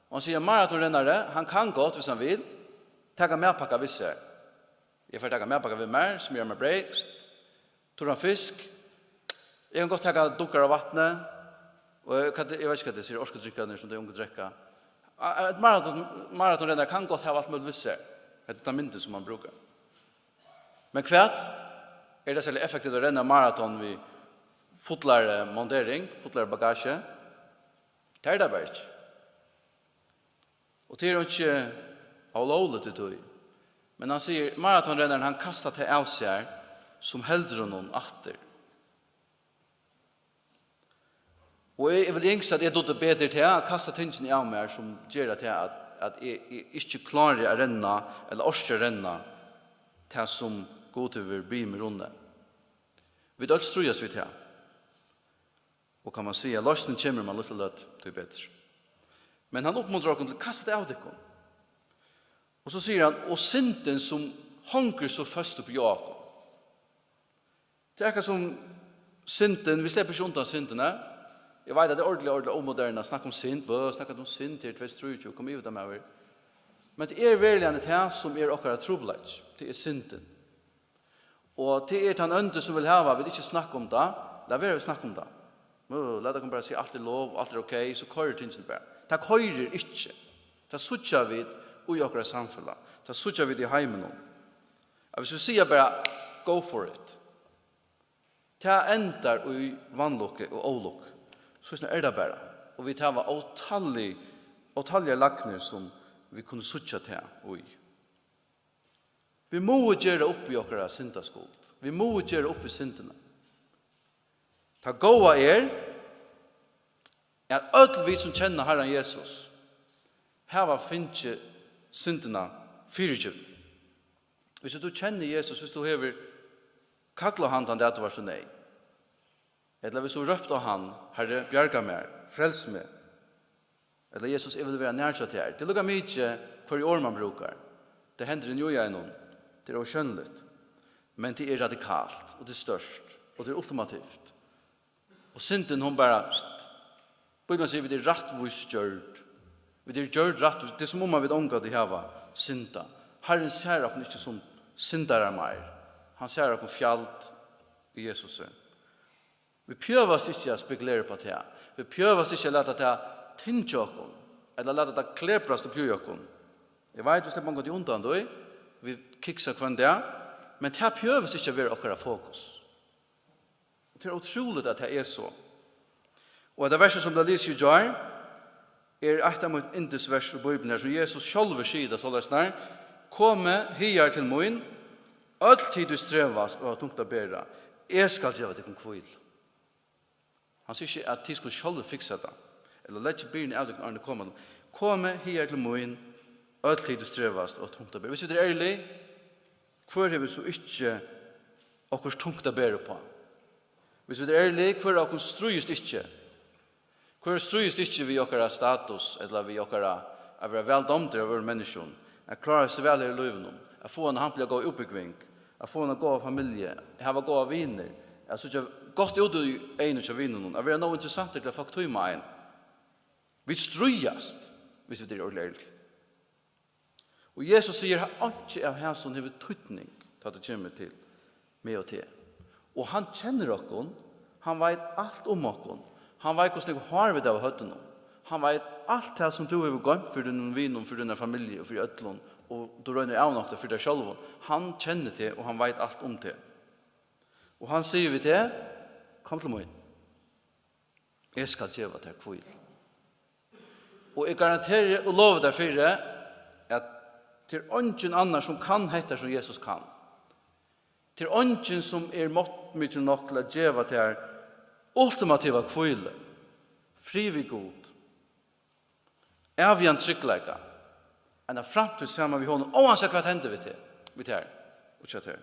Og hann sigur, ein maratonrennari, hann kann gott, viss hann vil, taka matpakka við sær. Eg fari taka matpakka við mær, smyrja mær breyð, turran fisk. Eg kann gott taka dunkar av vatni. Og eg, hvat, eg veit ikki, hvat tey siga, orkudrikkarnir sum tey ungu drekka. A-, eitt maraton, maratonrennari kann gott hava alt møguligt við sær. Hetta er tann myndin, sum man brúkar. Men hvat? Er tað serliga effektivt at renna maraton við fullari mundering, fullari bagasju? Tað er tað bara ikki. Og tað er jo ikki ólógligt í tí. Men hann sigur, maratonrennarin, hann kastar tað av sær, sum heldur honum aftur. Og eg, eg vil ynskt, at eg dugdi betur til at kasta tingini av mær, sum gera tað, at, at eg, eg ikki klári at renna, ella orki at renna, tað, sum Gud hevur biðið meg runnið. Vit øll stríðast við tað. Og, kann man siga, loysnin kemur um eina lítla løtu, tí betur. Men hann uppmuntrar okkum til, kasta tað av tykkum. Og so sigur hann, og syndin, sum hongur so føst uppi á okkum. Tað er akkurát sum syndin, vit sleppa ikki undan syndini. Eg veit, at tað er ordiliga, ordiliga ómoderne at snakka um synd. Bø, snakka um synd her, tvey túsund og trýogtjúgu, kom yvir tað, maður. Men tað er veruliga tað, sum er okkara trupulleiki. Tað er syndin. Og tað er tann óndi, sum vil hava, at vit ikki snakka um tað. Lat vera við at snakka um tað. Mø, lat okkum bara siga, alt er lov, alt er ok, so koyrir tingini bara. Tað koyrir ikki. Tað síggja vit í okkara samfelag. Tað síggja vit í heiminum. At viss vit siga bara, "Go for it." Tað endar í vanlukku og ólukku. So er tað bara. Og vit hava ótallig, ótalligar lagnir, sum vit kunnu síggja tað í. Vit mugu gera upp við okkara syndaskuld. Vit mugu gera upp við syndina. Tað góða er, at øll vit, sum kenna Harran Jesus, hava fingið syndina fyrigivna. Viss tú kennir Jesus, viss tú hevur kallað hann tann dag, tú vart í neyð, ella viss tú rópt á hann, "Harri, bjarga mær, frels meg." Ella, "Jesus, eg vil vera nær hjá tær." Tað er líka mikið, hvørji orð man brúkar. Tað hendir inn í einum. Tað er ósjónligt. Men tað er radikalt, og tað er stórt, og tað er ultimativt. Og syndin, hon bara, pst, Bíblian sigur, vit eru rættvísgjørd. Vit eru gjørd rættvísgjørd. Tað er sum um at vit ongantíð hava syndað. Harrin sær okkum ikki sum syndarar meir. Hann sær okkum fjald í Jesusi. Vit pjøvast ikki at spekulera upp á tað. Vit pjøvast ikki at lata tað tyngja okkum, ella lata tað kleprast upp í okkum. Eg veit, vit sleppa ongantíð undan tí. Vit kiksa hvønn dag, men tað pjøvast ikki at vera okkara fokus. Og tað er ótrúligt, at tað er so. Og hetta versið, sum bleiv lisið í gjár, er eitt av mítt yndisvers í Bíbliuni, har sum Jesus sjálvur sigur tað soleiðis: "Komið higar til mín, øll tit, ið strevast og hava tungt at bera, eg skal geva tykkum hvílu." Hann sigur ikki, at tit skulu sjálvi fiksa tað, ella leggja byrðini av tykkum, áðrenn eg komi. "Komið higar til mín, øll tit, ið strevast og tungt at bera." Hvis vit eru ærlig, hvør hevur so ikki okkurt tungt at bera uppá? Hvis vit eru ærlig, hvør av okkum stríðist ikki? Hvør stríðist ikki við okkara status, ella við okkara at vera væl dámdir av øðrum menniskjum, at klára seg væl her í lívinum, at fáa eina hampiliga góða útbúgving, at fáa eina góða familju, at hava góðar vinir, at síggja gott út í eyguni hjá vinunum, at vera nóg interessantur til at fólk tíma ein? Vit stríðast, hvis vit eru ordiliga ærlig. Og Jesus sigur, at einki av hasum hevur týdning, tá tað kemur til meg og teg. Og hann kennir okkum, hann veit alt um okkum. Hann veit, hvussu nógv hár vit hava á høvdinum. Hann veit alt tað, sum tú hevur goymt fyri tínum vinum, fyri tíni familju og fyri øllum, og tú roynir at avnokta fyri tær sjálvum. Hann kennir teg, og hann veit alt um teg. Og hann sigur við teg: "Kom til mín. Eg skal geva tær hvílu." Og eg garanteri og lovi tær fyri, at tað er eingin annar, sum kann hetta, sum Jesus kann. Tað er eingin, sum er máttmikil nokk til at geva tær ultimativa hvílu, frið við Gud, ævigan tryggleika, eina framtíð saman við honum, óansett hvat hendir við tær, við tær og hjá tær.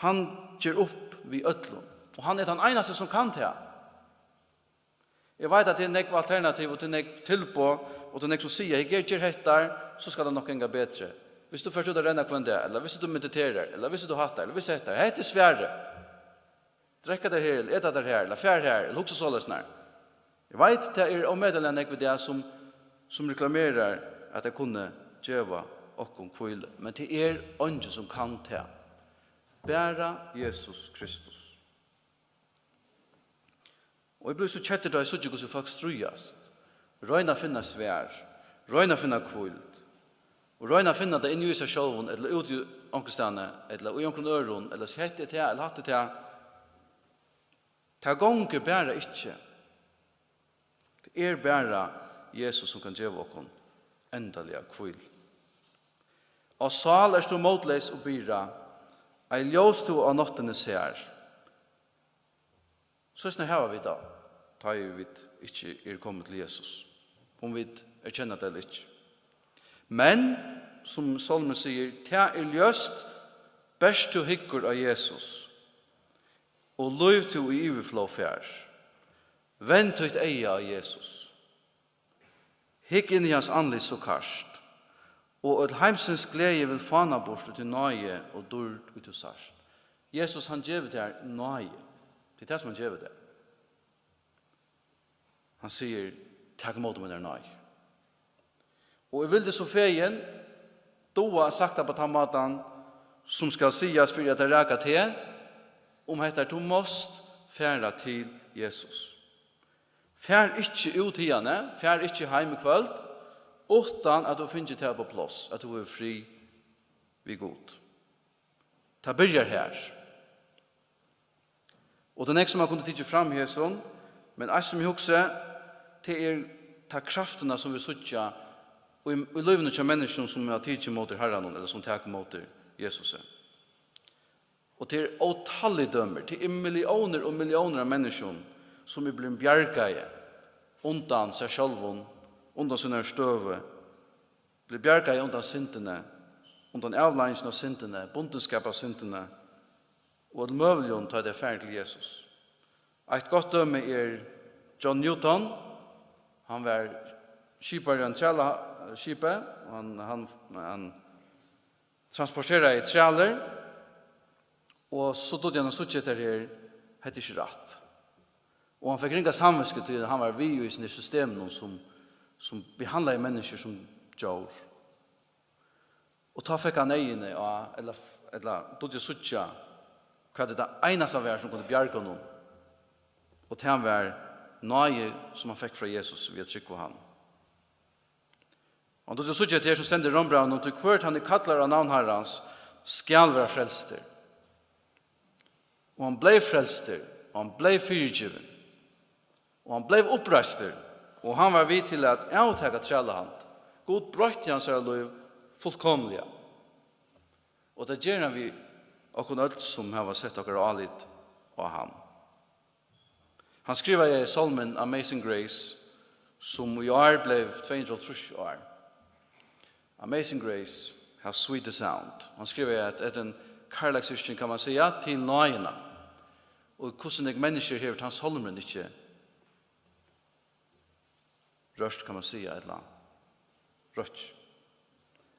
Hann ger upp við øllum, og hann er tann einasti, sum kann tað. Eg veit, at tað er nógv alternativ, og tað er nógv tilboð, og tað er nógv, sum siga: "Hey, ger, ger hetta, so skal tað nokk ganga betri. Hvis tú fert út at renna hvønn dag, ella hvis tú mediterar, ella hvis tú hattar, ella hvis hetta, hetta er svarið. Drekka tær her, ella eta tær her, ella far her, ella hugsa soleiðis nær." Eg veit, tað er ómetaliga nógv í dag, sum, sum reklamerar, at tey kunnu geva okkum hvílu, men tað er eingin, sum kann tað. Bara Jesus Kristus. Og eg blívi so keddur, tá eg síggi, hvussu fólk stríðast, royna at finna svar, royna at finna hvíld, og royna at finna tað inni í sær sjálvum, ella úti onkustaðni, ella í onkrum øðrum, ella siga: "Hetta er tað, ella hatta er tað." Tað gongur bara ikki. Tað er bara Jesus, sum kann geva okkum endaliga hvílu. "Á sál, ert tú mótleys og byrða, ei ljós tú á náttini sær." Soleiðis hava vit tað, tá ið vit ikki eru komin til Jesus, um vit erkenna tað ella ikki. Men, sum sálmurin sigur: "Tað er ljóst, bert tú hyggur á Jesus, og lív tú í yvirflóð fær. Vend títt eyga á Jesus. Hygg inn í hans andlit so kært, og øll heimsins gleði vil fána burt úr tí náði og dýrd, ið tú sært." Jesus, hann gevur tær náði. Tað er tað, sum hann gevur tær. Hann sigur: "Tak ímóti mínari náði." Og eg vildi so fegin duga at sagt tað á tann mátan, sum skal sigast fyri at tað rakar teg, um hetta: Tú mást fara til Jesus. Far ikki út hiðani, far ikki heim í kvøld, uttan at tú hevur fingið tað upp á pláss, at tú hevur frið við Gud. Tað byrjar her. Og tað er nógv, sum man kundi tikið fram í hesum, men eitt, sum eg hugsi, tað er ta kraftina, sum vit síggja í, í lívinum hjá menniskjum, sum hava tikið ímóti Harranum, ella sum taka ímóti Jesusi. Og tað er ótallig dømi, tað er milliónir og milliónir av menniskjum, sum er blivin bjargaði undan sær sjálvum, undan sínari støðu, blivin bjargaði undan syndini, undan avleiðingini av syndini, bundinskap av syndini, og øllum møguligum, tá tey eru farin til Jesus. Eitt gott dømi er John Newton. Hann var skipari á einum trælaskipi, og hann, hann, hann transporteraði trælir, og so dugdi hann at síggja hetta her, hetta er ikki rætt. Og hann fekk ringa samvitsku, tí hann var við í hesum her systeminum, sum, sum behandlaði menniskjur sum djór. Og tá fekk hann eyguni á, ella, ella dugdi at síggja, hvat er tað einasta var, sum kundi bjarga honum. Og tað var náði, sum hann fekk frá Jesus við at trúgva á hann. Og hann dugdi at síggja hetta her, sum stendur í Rómbrævinum: "Tí hvør tann, ið kallar á navn Harrans, skal vera frelstur." Og hann bleiv frelstur, og hann bleiv fyrigivin, og hann bleiv uppreistur, og hann var við til at avtaka trælahald. Gud broytti hansara lív fullkomiliga. Og tað ger hann við okkum øll, sum hava sett okkara álit á hann. Hann skrivaði sálmin Amazing Grace, sum í ár bleiv tvey hundrað og hálvtrýss ár. Amazing Grace, how sweet the sound. Hann skrivaði, at hetta er ein kærleiksyrking, kann man siga, til náðina. Og hvussu nógv menniskjur hevur tann sálmurin ikki rørt, kann man siga, ella rørt.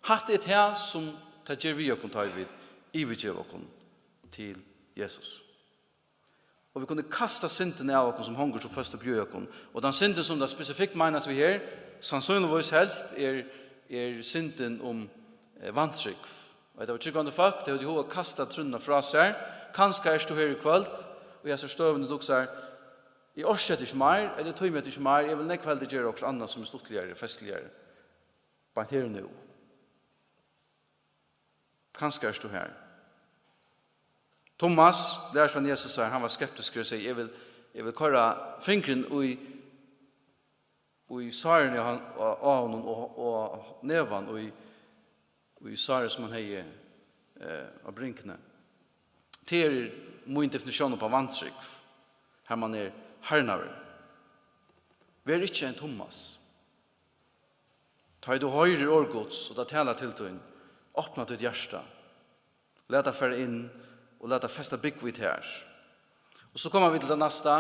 Hatta er tað, sum tað ger við okkum, tá ið vit yvirgeva okkum til Jesus. Og vit kunnu kasta syndina av okkum, sum hongur so føst uppi í okkum. Og tann syndin, sum tað spesifikt meinast við her, sannsynligvis helst, er, er syndin um, eh, vantrúgv. Og hetta var trúgvandi fólk, tey høvdu hug at kasta trúnna frá sær. Kanska ert tú her í kvøld, og í hesi støðuni, tú hugsar: "Eg orki hetta ikki meir, ella eg tími hetta ikki meir, eg vil nógv heldur gera okkurt annað, sum er stuttligari, festligari, beint her og nú." Kanska ert tú har. Thomas, lærisvein Jesusar, hann var skeptiskur og segði: "Eg vil, eg vil koyra fingurin í, í sárini á, á, á honum og, og nevan í, í sárið, sum hann hevði, eh, á bringuni." Tað er mín definitión upp á vantrúgv, har man er harðnaður. Ver ikki ein Thomas. Tá ið tú hoyrir orð Guds, og tað talar til tín, opna títt hjarta. Lat tað fara inn, og lat tað festa búgv í tær. Og so koma vit til tað næsta.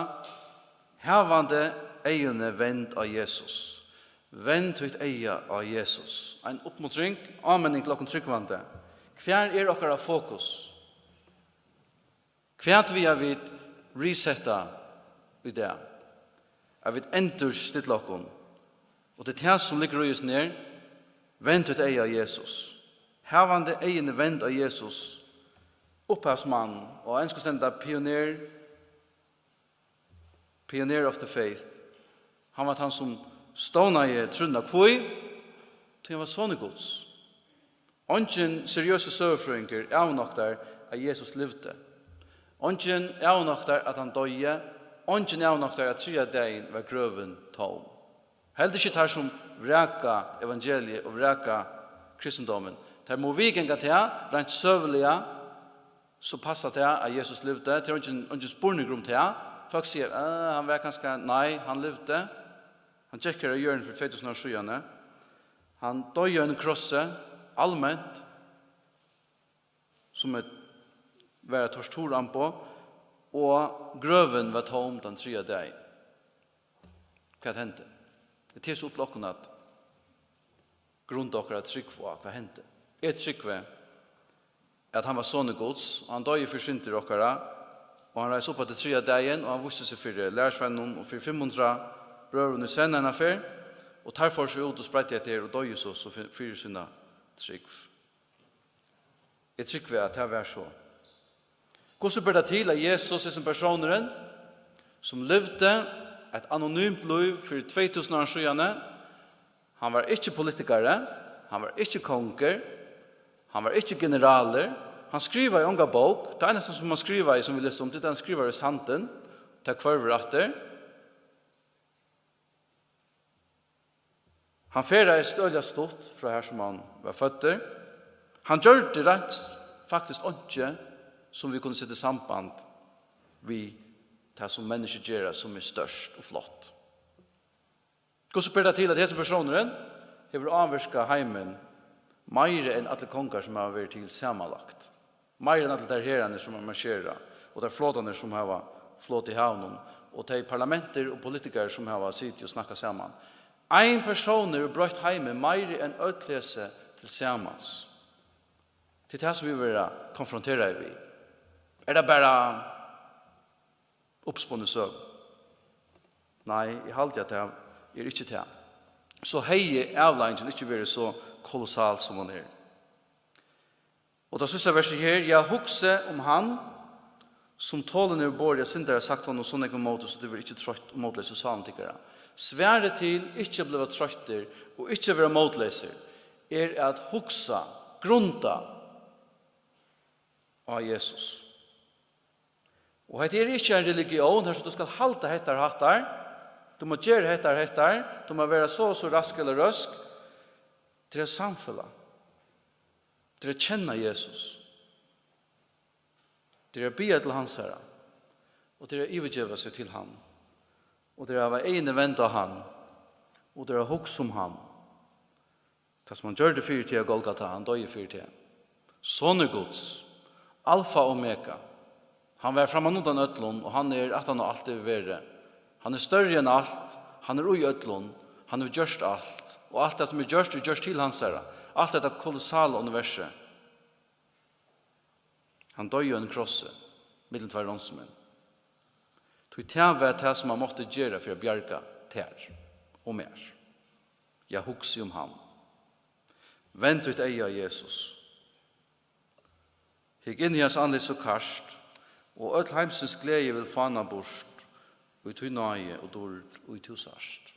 Havandi eyguni vend á Jesus. Vend títt eyga á Jesus. Ein uppmuntring, áminning til okkum trúgvandi. Hvar er okkara fokus? Hvat við at vit resetta í dag? At vit endurstilla okkum. Og tað er tað, sum liggur í hesum her. Vend títt eyga á Jesus. Havandi eyguni vend á Jesus, upphavsmann, og á enskum stendur tað pioneer, pioneer of the faith. Hann var tann, sum stovnaði trúnna. Hví? Tí hann var sonur Guds. Eingin seriøsur søgufrøðingur avnoktar, at Jesus livdi. Eingin avnoktar, at hann doyði. Eingin avnoktar, at triðja dagin var grøvin tóm. Heldur ikki teir, sum vraka evangeliið og vraka kristindómin. Teir mugu viðganga tað, reint søguliga, so passar tað, at Jesus livdi. Tað er eingin, eingin spurningur um tað. Fólk siga: "Eh, hann var kanska", nei, hann livdi. Hann gekk her á jørðini fyri tvey túsund ár síðani. Hann doyði á einum krossi, alment, sum eitt, var eitt torturamboð, og grøvin var tóm tann triðja dagin. Hvat hendi? Tað er so upp til okkum at grunda okkara trúgv á, hvat hendi. Eg trúgvi, at hann var sonur Guds, og hann doyði fyri syndir okkara, og hann reis upp aftur triðja dagin, og hann vísti seg fyri lærisveinunum og fyri fimm hundrað brøðrum í senn eina ferð, og teir fóru so út og spreiddu hetta her og doyðu so, so fyri, fyri sína trúgv. Eg trúgvi, at tað var so. Hvussu ber tað til, at Jesus, hesin persónurin, sum livdi eitt anonymt lív fyri tvey túsund árum síðani, hann var ikki politikari, hann var ikki kongur, hann var ikki generalur, hann skrivaði onga bók, tað einasta, sum hann skrivaði, sum vit lesa um, tað er, at hann skrivar í sandin, tað hvørvur aftur. Hann ferðaðist øgiliga stutt frá har, sum hann var føddur. Hann gjørdi reint faktiskt einki, sum vit kunnu seta í samband við tað, sum menniskju gera, sum er stórt og flott. Hvussu ber tað til, at hesin persónurin hevur ávirkað heimin meira enn allir kongar, sum hava verið til samanlagt? Meira enn allir teir herarnir, sum hava marsjerað, og teir flotarnir, sum hava flotið í havinum, og tey parlamentir og politikarar, sum hava sitið og snakkað saman. Ein persónur hevur broytt heimin meira enn øll hesi til samans. Tað er tað, sum vit verða konfronteraðir við. Er tað bara uppspunnið søga? Nei, eg haldi, at tað er ikki tað. So hevði avleiðingin ikki verið so kolossal, sum hon er. Og tað síðsta versið her: "Ja, hugsi um hann, sum tolin hevur borið av syndara, sagt honum so nógv ímóti, so tit verða ikki troytt og mótleys í sálum tykkara." Svarið til ikki at bliva troyttir og ikki at vera mótleysir er at hugsa, grunda á Jesus. Og hetta er ikki ein religión, har sum tú skal halda hettar hattar, tú má gera hettar hettar, tú má vera so og so rask ella røsk. Tað er eitt samfelag. Tað er at kenna Jesus. Tað er at biðja til hansara. Og tað er at yvirgeva seg til hann. Og tað er at hava eyguni vend á hann. Og tað er at hugsa um hann. Tað, sum hann gjørdi fyri teg á Golgata, hann doyði fyri teg. Sonur Guds, Alfa og Omega. Hann var framman undan øllum, og hann er aftan á alt hevur verið. Hann er størri enn alt, hann er í øllum, hann hevur gjørt alt. Og alt tað, sum er gjørt, er gjørt til hansara. Alt hetta kolossala universið. Hann doyði á einum krossi, millum tveir ránsmenn. Tí tað var tað, sum hann mátti gera fyri at bjarga tær og mær. Ja, hugsi um hann. Vend títt eyga á Jesus. Hygg inn í hans andlit so kært, og øll heimsins gleði vil fána burt, í tí náði og dýrd, í tú sært.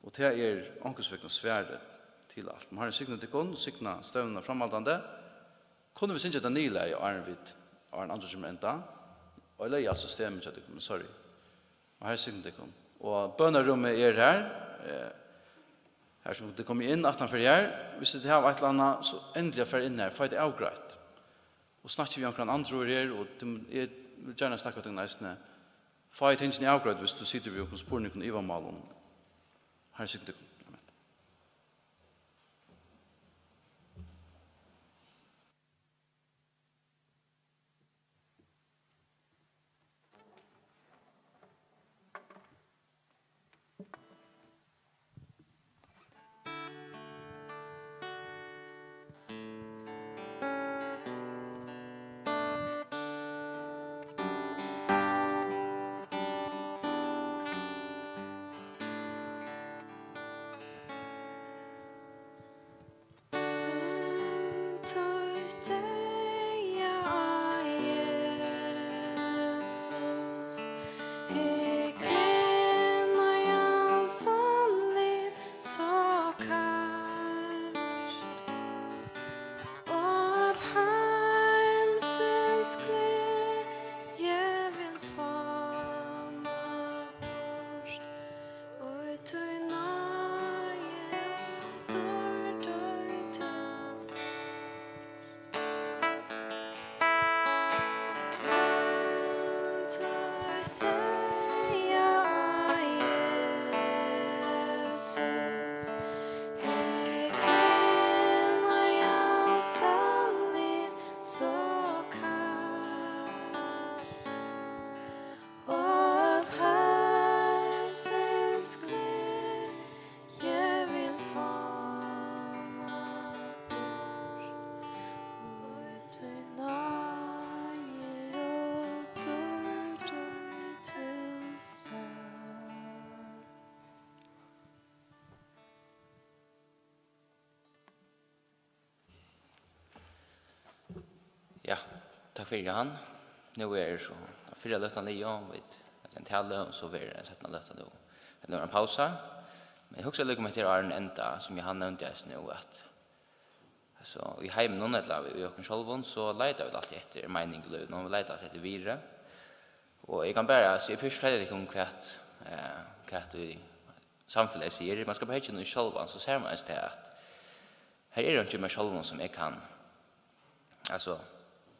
Og tað er onkursvegna svarið til alt. Má Harrin signa tykkum, signa stevnuna framhaldandi. Kunnu vit syngja tað niðurlagið, áðrenn vit, áðrenn Andrew kemur enda? Og eg legði alt systemið hjá tykkum, sorry. Og Harrin signi tykkum. Og bønarúmið er her, eh, her sum tit koma inn aftan fyri her. Hvis tit hava eitt ella annað, so endiliga far inn her, fá tað avgreitt. Og snakka við onkran annan her, og tað, eg vil gjarna snakka við tykkum eisini. Fá tingini avgreidd, hvis tú situr við onkrum spurningum og ivamálum. Harrin signi tykkum. Amen. Ja, takk fyri, Johan. Nú er so fyrra løtan liðug, og vit hava ein talu, og so verður ein seinna løta nú. Hetta var ein pausa. Men eg hugsi líka um hetta her, áðrenn enda, sum Johan nevndi eisini nú, at, altso, í heiminum, ella í okkum sjálvum, so leita vit altíð eftir meining í lívinum, vit leita altíð eftir virði. Og eg kann bara, altso, eg fyrst fortelja tykkum hvat, eh, hvat í samfelagið sigur, man skal bara hyggja inn í sjálvan, so sær man eisini tað, at her er einki í mær sjálvum, sum eg kann, altso,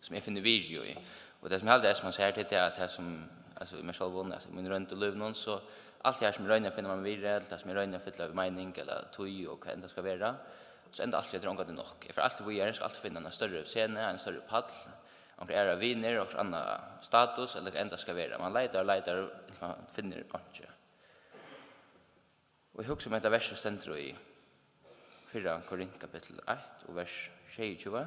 sum eg finni virði í. Og tað, sum eg haldi, er, sum man sær, tað er tað, at tað, sum, altso, í mær sjálvum, altso, mín roynd í lívinum, so alt tað her, sum eg royni at finna mær virði, ella tað, sum eg royni at fylla við meining, ella tíð, og hvat enn tað skal vera, so endar altíð, at tað er ongantíð nokk. Eg fari altíð víðari, eg skal altíð finna eina størri senu, ein størri pall, onkrar aðrar vinir, okkurt annað status, ella hvat enn tað skal vera. Man leitar og leitar, inntil man finnur einki. Og eg hugsi um hetta versið stendur í, Fyrra Korint kapittul eitt og vers sjeyogtjúgu.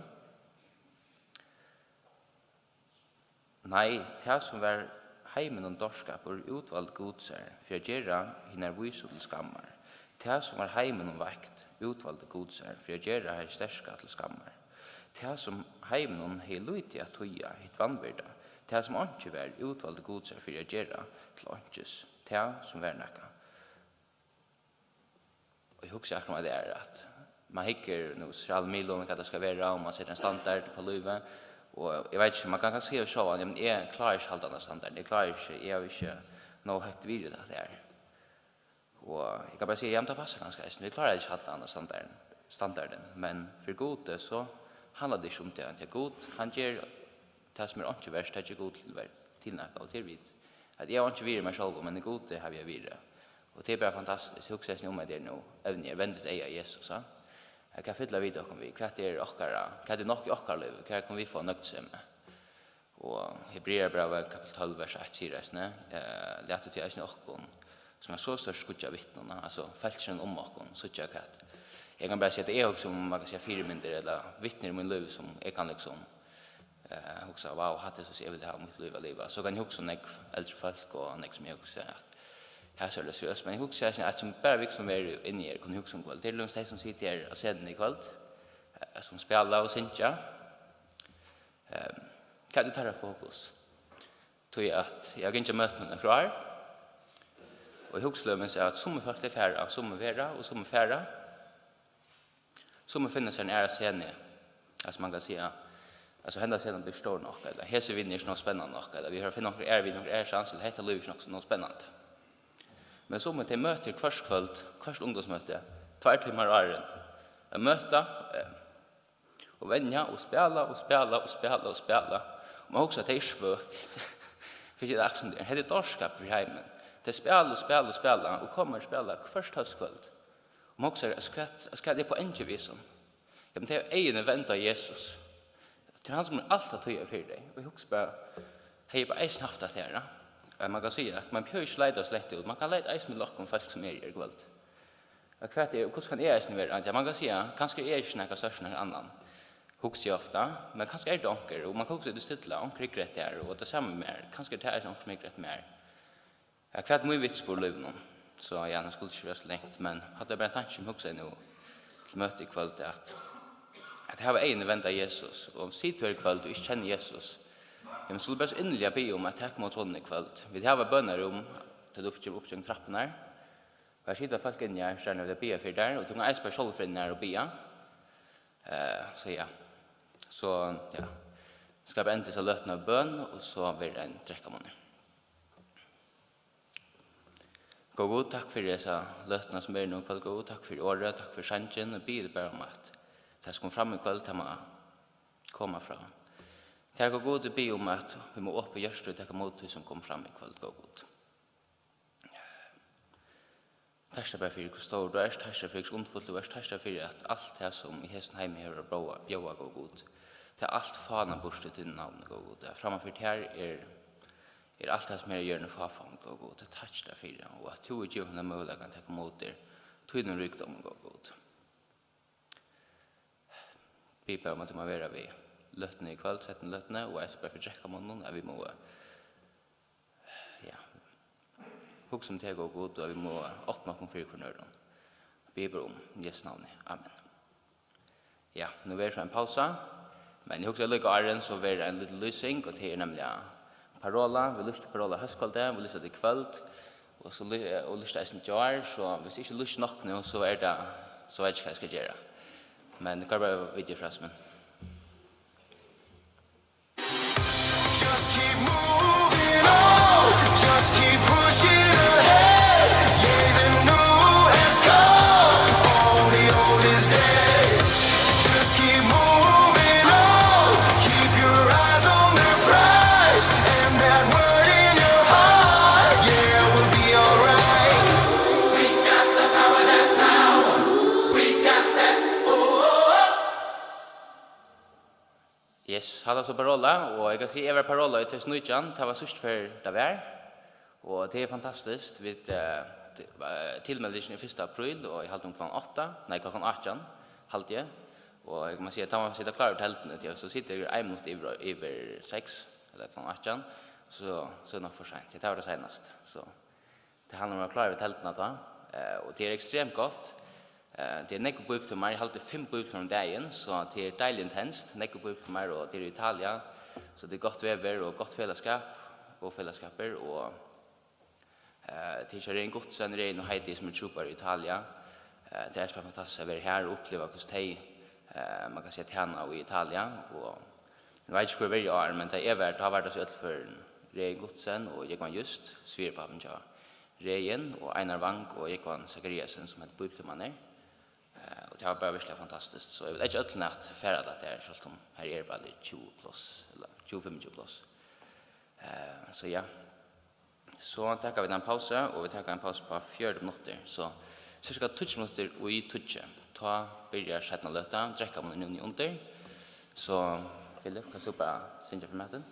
Nei, tað, sum var heiminum dárskapur, útvaldi Gud sær fyri at gera hinar vísu til skammar. Tað, sum var heiminum veikt, útvaldi Gud sær fyri at gera hið sterka til skammar. Tað, sum heiminum hevði lítið at týða, hitt vanvirda, tað, sum einki var, útvaldi Gud sær fyri at gera til einkis tað, sum var nakað. Og eg hugsi akkurát um, at tað er, at man hyggur nú sosialum miðlum, hvat tað skal vera, og man setir ein standard upp á lívið. Og eg veit ikki, man kann kanska siga sjálvan, jamen, eg klári ikki at halda handa standardin, eg klári ikki, eg havi ikki nóg høgt virði til hatta her. Og eg kann bara siga, jamen, tað passar kanska eisini, vit klára ikki at halda handa standardin, standardin. Men fyri Gudi, so handlar tað ikki um tað, tí Gud, hann ger tað, sum er einki vert, tað ger Gud til ver-, til nakað, og tað er vit. At eg havi einki virði í mær sjálvum, men í Gudi havi eg virði. Og tað er bara fantastiskt. Hugsa eisini um, at tað er nú evnið er, vend títt eyga á Jesus, ha? At hvat fylla vit okkum við? Hvat er okkara, hvat er nokk í okkara lívi? Hvar kunnu vit fáa nøgdsemi? Og Hebrearabrævið, kapittul tólv, vers eitt sigur eisini, eh, latið tí eisini okkum, sum er so stórt skuggi av vitnum, altso fólkini um okkum, síggja hvat. Eg kann bara siga, at eg hugsi um, man kann siga, fyrimyndir ella vitnir í mínum lívi, sum eg kann, liksom, eh, hugsa, wow, hatta er so, sum eg vil hava mítt lív at liva. So kann eg hugsa um nógv eldri fólk og nógv, sum eg hugsi at her er so seriøst, men eg hugsi eisini, at sum bara vit, sum eru inni her, kunnu hugsa um kvøld. Tað eru líkasum tey, sum sita her á scenuni í kvøld, eh, sum spæla og syngja. Ehm, hvat er teirra fokus? Tí at eg havi gingið á møtum í nøkur ár, og eg hugsi til dømis, at summi fólk, tey fara, summi verða og summi fara. Summi finna sær eina aðra senu, altso, man kann siga, altso, henda senan blívur ikki stór nokk, ella hesi vinir eru ikki nóg spennandi nokk, ella vit fara at finna onkrar aðrar vinir, onkra aðra sjansu, ella hetta lívið er ikki nokk, nokk spennandi. Men summi, tey møta hvørt kvøld, hvørt ungdómsmøti, tveir tímar áðrenn, at møta, eh, og venja og spæla og spæla og spæla og spæla. Og man hugsar, at tey eru svøk. Fyri at aksin, hetta er dárskapur fyri heimin. Tey spæla og spæla og spæla og koma og spæla hvørt hóskvøld. Og man hugsar, at hvat, at hvat er poengið við hesum? Ja, men tey hava eyguni vend á Jesus. Tað er hann, sum er alt at týða fyri tey. Og eg hugsi bara, hevði eg bara eisini havt tað her, ja. Eh, man kann siga, at man behøvir ikki leita so langt út. Man kann leita eisini við lokkum fólk, sum eru her í kvøld. At hvat er, og hvussu kann eg eisini vera? Ja, man kann siga, kanska eri eg ikki nakað stórt enn annan, hugsi eg ofta, men kanska er tað onkur, og man kann hugsa í tí stilla, onkur hyggur eftir tær, og tað sama við mær, kanska er tað eisini onkur, sum hyggur eftir mær. Ja, hvat er mín vitnisburður í lívinum? So ja, nú skuldi ikki vera so langt, men hatta er bara ein tanki, sum eg hugsaði nú til møtið í kvøld, at, at hava eyguni vend á Jesus, og situr tú her í kvøld og ikki kennir Jesus, ja, men so vil eg bara so inniliga biðja um, at tak ímóti honum í kvøld. Vit hava bønarúm, tá tú kemur upp gjøgnum trappurnar. Har sita fólk inni her, so vilja biðja fyri tær, og tú kanst eisini bara sjálvur fara inn her og biðja. Eh, so ja. So, ja. Skal bara enda hesa løtuna av bøn, og so verður ein drekkamunn. Góði Gud, takk fyri hesa løtuna, sum er nú í kvøld, góði Gud. Takk fyri orðið, takk fyri sangin, og biði bara um, at tað sum kom fram í kvøld, tað má koma frá tær, góði Gud. Eg biði um, at vit má opið hjørtu taka ímóti tí, sum kom fram í kvøld, góði Gud. Takk tær bara fyri, hvussu stórur tú ert. Takk tær fyri, hvussu undurfullur tú ert. Takk tær fyri, at alt tað, sum í hesum heimi hevur at bjóða, bjóða, góði Gud, tað er alt fánað burtur í tínum navni, góði Gud. At framman fyri tær er, er alt tað, sum er á jørðini, fáfongd, góði Gud. Takk tær fyri, og at tú hevur givið okkum tann møguleikan at taka ímóti tínum ríkdómi, góði Gud. Biði bara um, at tú má vera við løtuni í kvøld, seinnu løtuni, og eisini bara fyri drekkamunnin, at vit mugu, ja, hugsa um teg, góði Gud, og at vit mugu opna okkum fyri hvørjum øðrum. Biði bara um, í Jesu navni. Amen. Ja, nú verður so ein pausa, men eg hugsi, at líka áðrenn, so verður ein lítil lýsing, og tað er nemliga Parola. Vit lýstu Parola hóskvøldið, vit lýstu tað í kvøld, og so ly-, og lýstu eisini í gjár, so viss eg ikki lýsti nokk nú, so er tað, so veit eg ikki, hvat eg skal gera. Men koyr bara video frá, men Just keep moving on. Just keep pushing ahead. Yeah, the new has come. Only old is dead. Just keep moving on. Keep your eyes on the prize. And that word in your heart. Yeah, we'll be alright. We got the power, that power. We got that. Oh. Yes, hatta so Parola, og eg kann siga, eg var Parola í tvey túsund og nítjan, tað var síðstu ferð, tað var, og tað er fantastiskt, vit, eh, Eh, tilmeldingin er fyrsta apríl, og eg haldi um klokkan átta, nei, klokkan átjan, haldi eg. Og eg má siga, tá man situr klár við telduni, tí so situr eg ein minutt yvir, yvir seks, ella klokkan átjan, so, so er nokk for seint. Tað var tað seinast, so tað handlar um at vera klár við telduna tá, eh, og tað er ekstremt gott. Eh, tað er nógvir bíbliutímar, eg haldi fimm bíbliutímar um dagin, so tað er deiliga intenst, nógvir bíbliutímar, og tað er í Italia, so tað er gott veður og gott felagsskap, góðir felagsskapir, og Eh, tað er hjá Regin Guttesen, Regin og Heidi, sum eru trúboðarar í Italia. Eh, tað er bara fantastiskt at vera her og uppliva, hvussu tey, eh, man kann siga, tæna í Italia. Og eg veit ikki, hvør eg var í ár, men tá eg var, tá var tað so í øllum førum Regin Guttesen og Jógvan Just, svigerpápin hjá Regin, og Einar Wang og Jógvan Zachariasen, sum høvdu bíbliutímarnar. Eh, og tað var bara veruliga fantastiskt. So eg vil leggja øllum at fara til tað her, sjálvt um her er bara tjúgu pláss, ella tjúgu, fimmogtjúgu pláss. Eh, so ja. So taka vit ein pausa, og vit taka ein pausa upp á fjøruti minuttir. So cirka tíggju minuttir í tíggju. Tá byrjar seinna løta, drekkamunnurin er nú undir. So Philip, kanst tú bara syngja fyri Martin?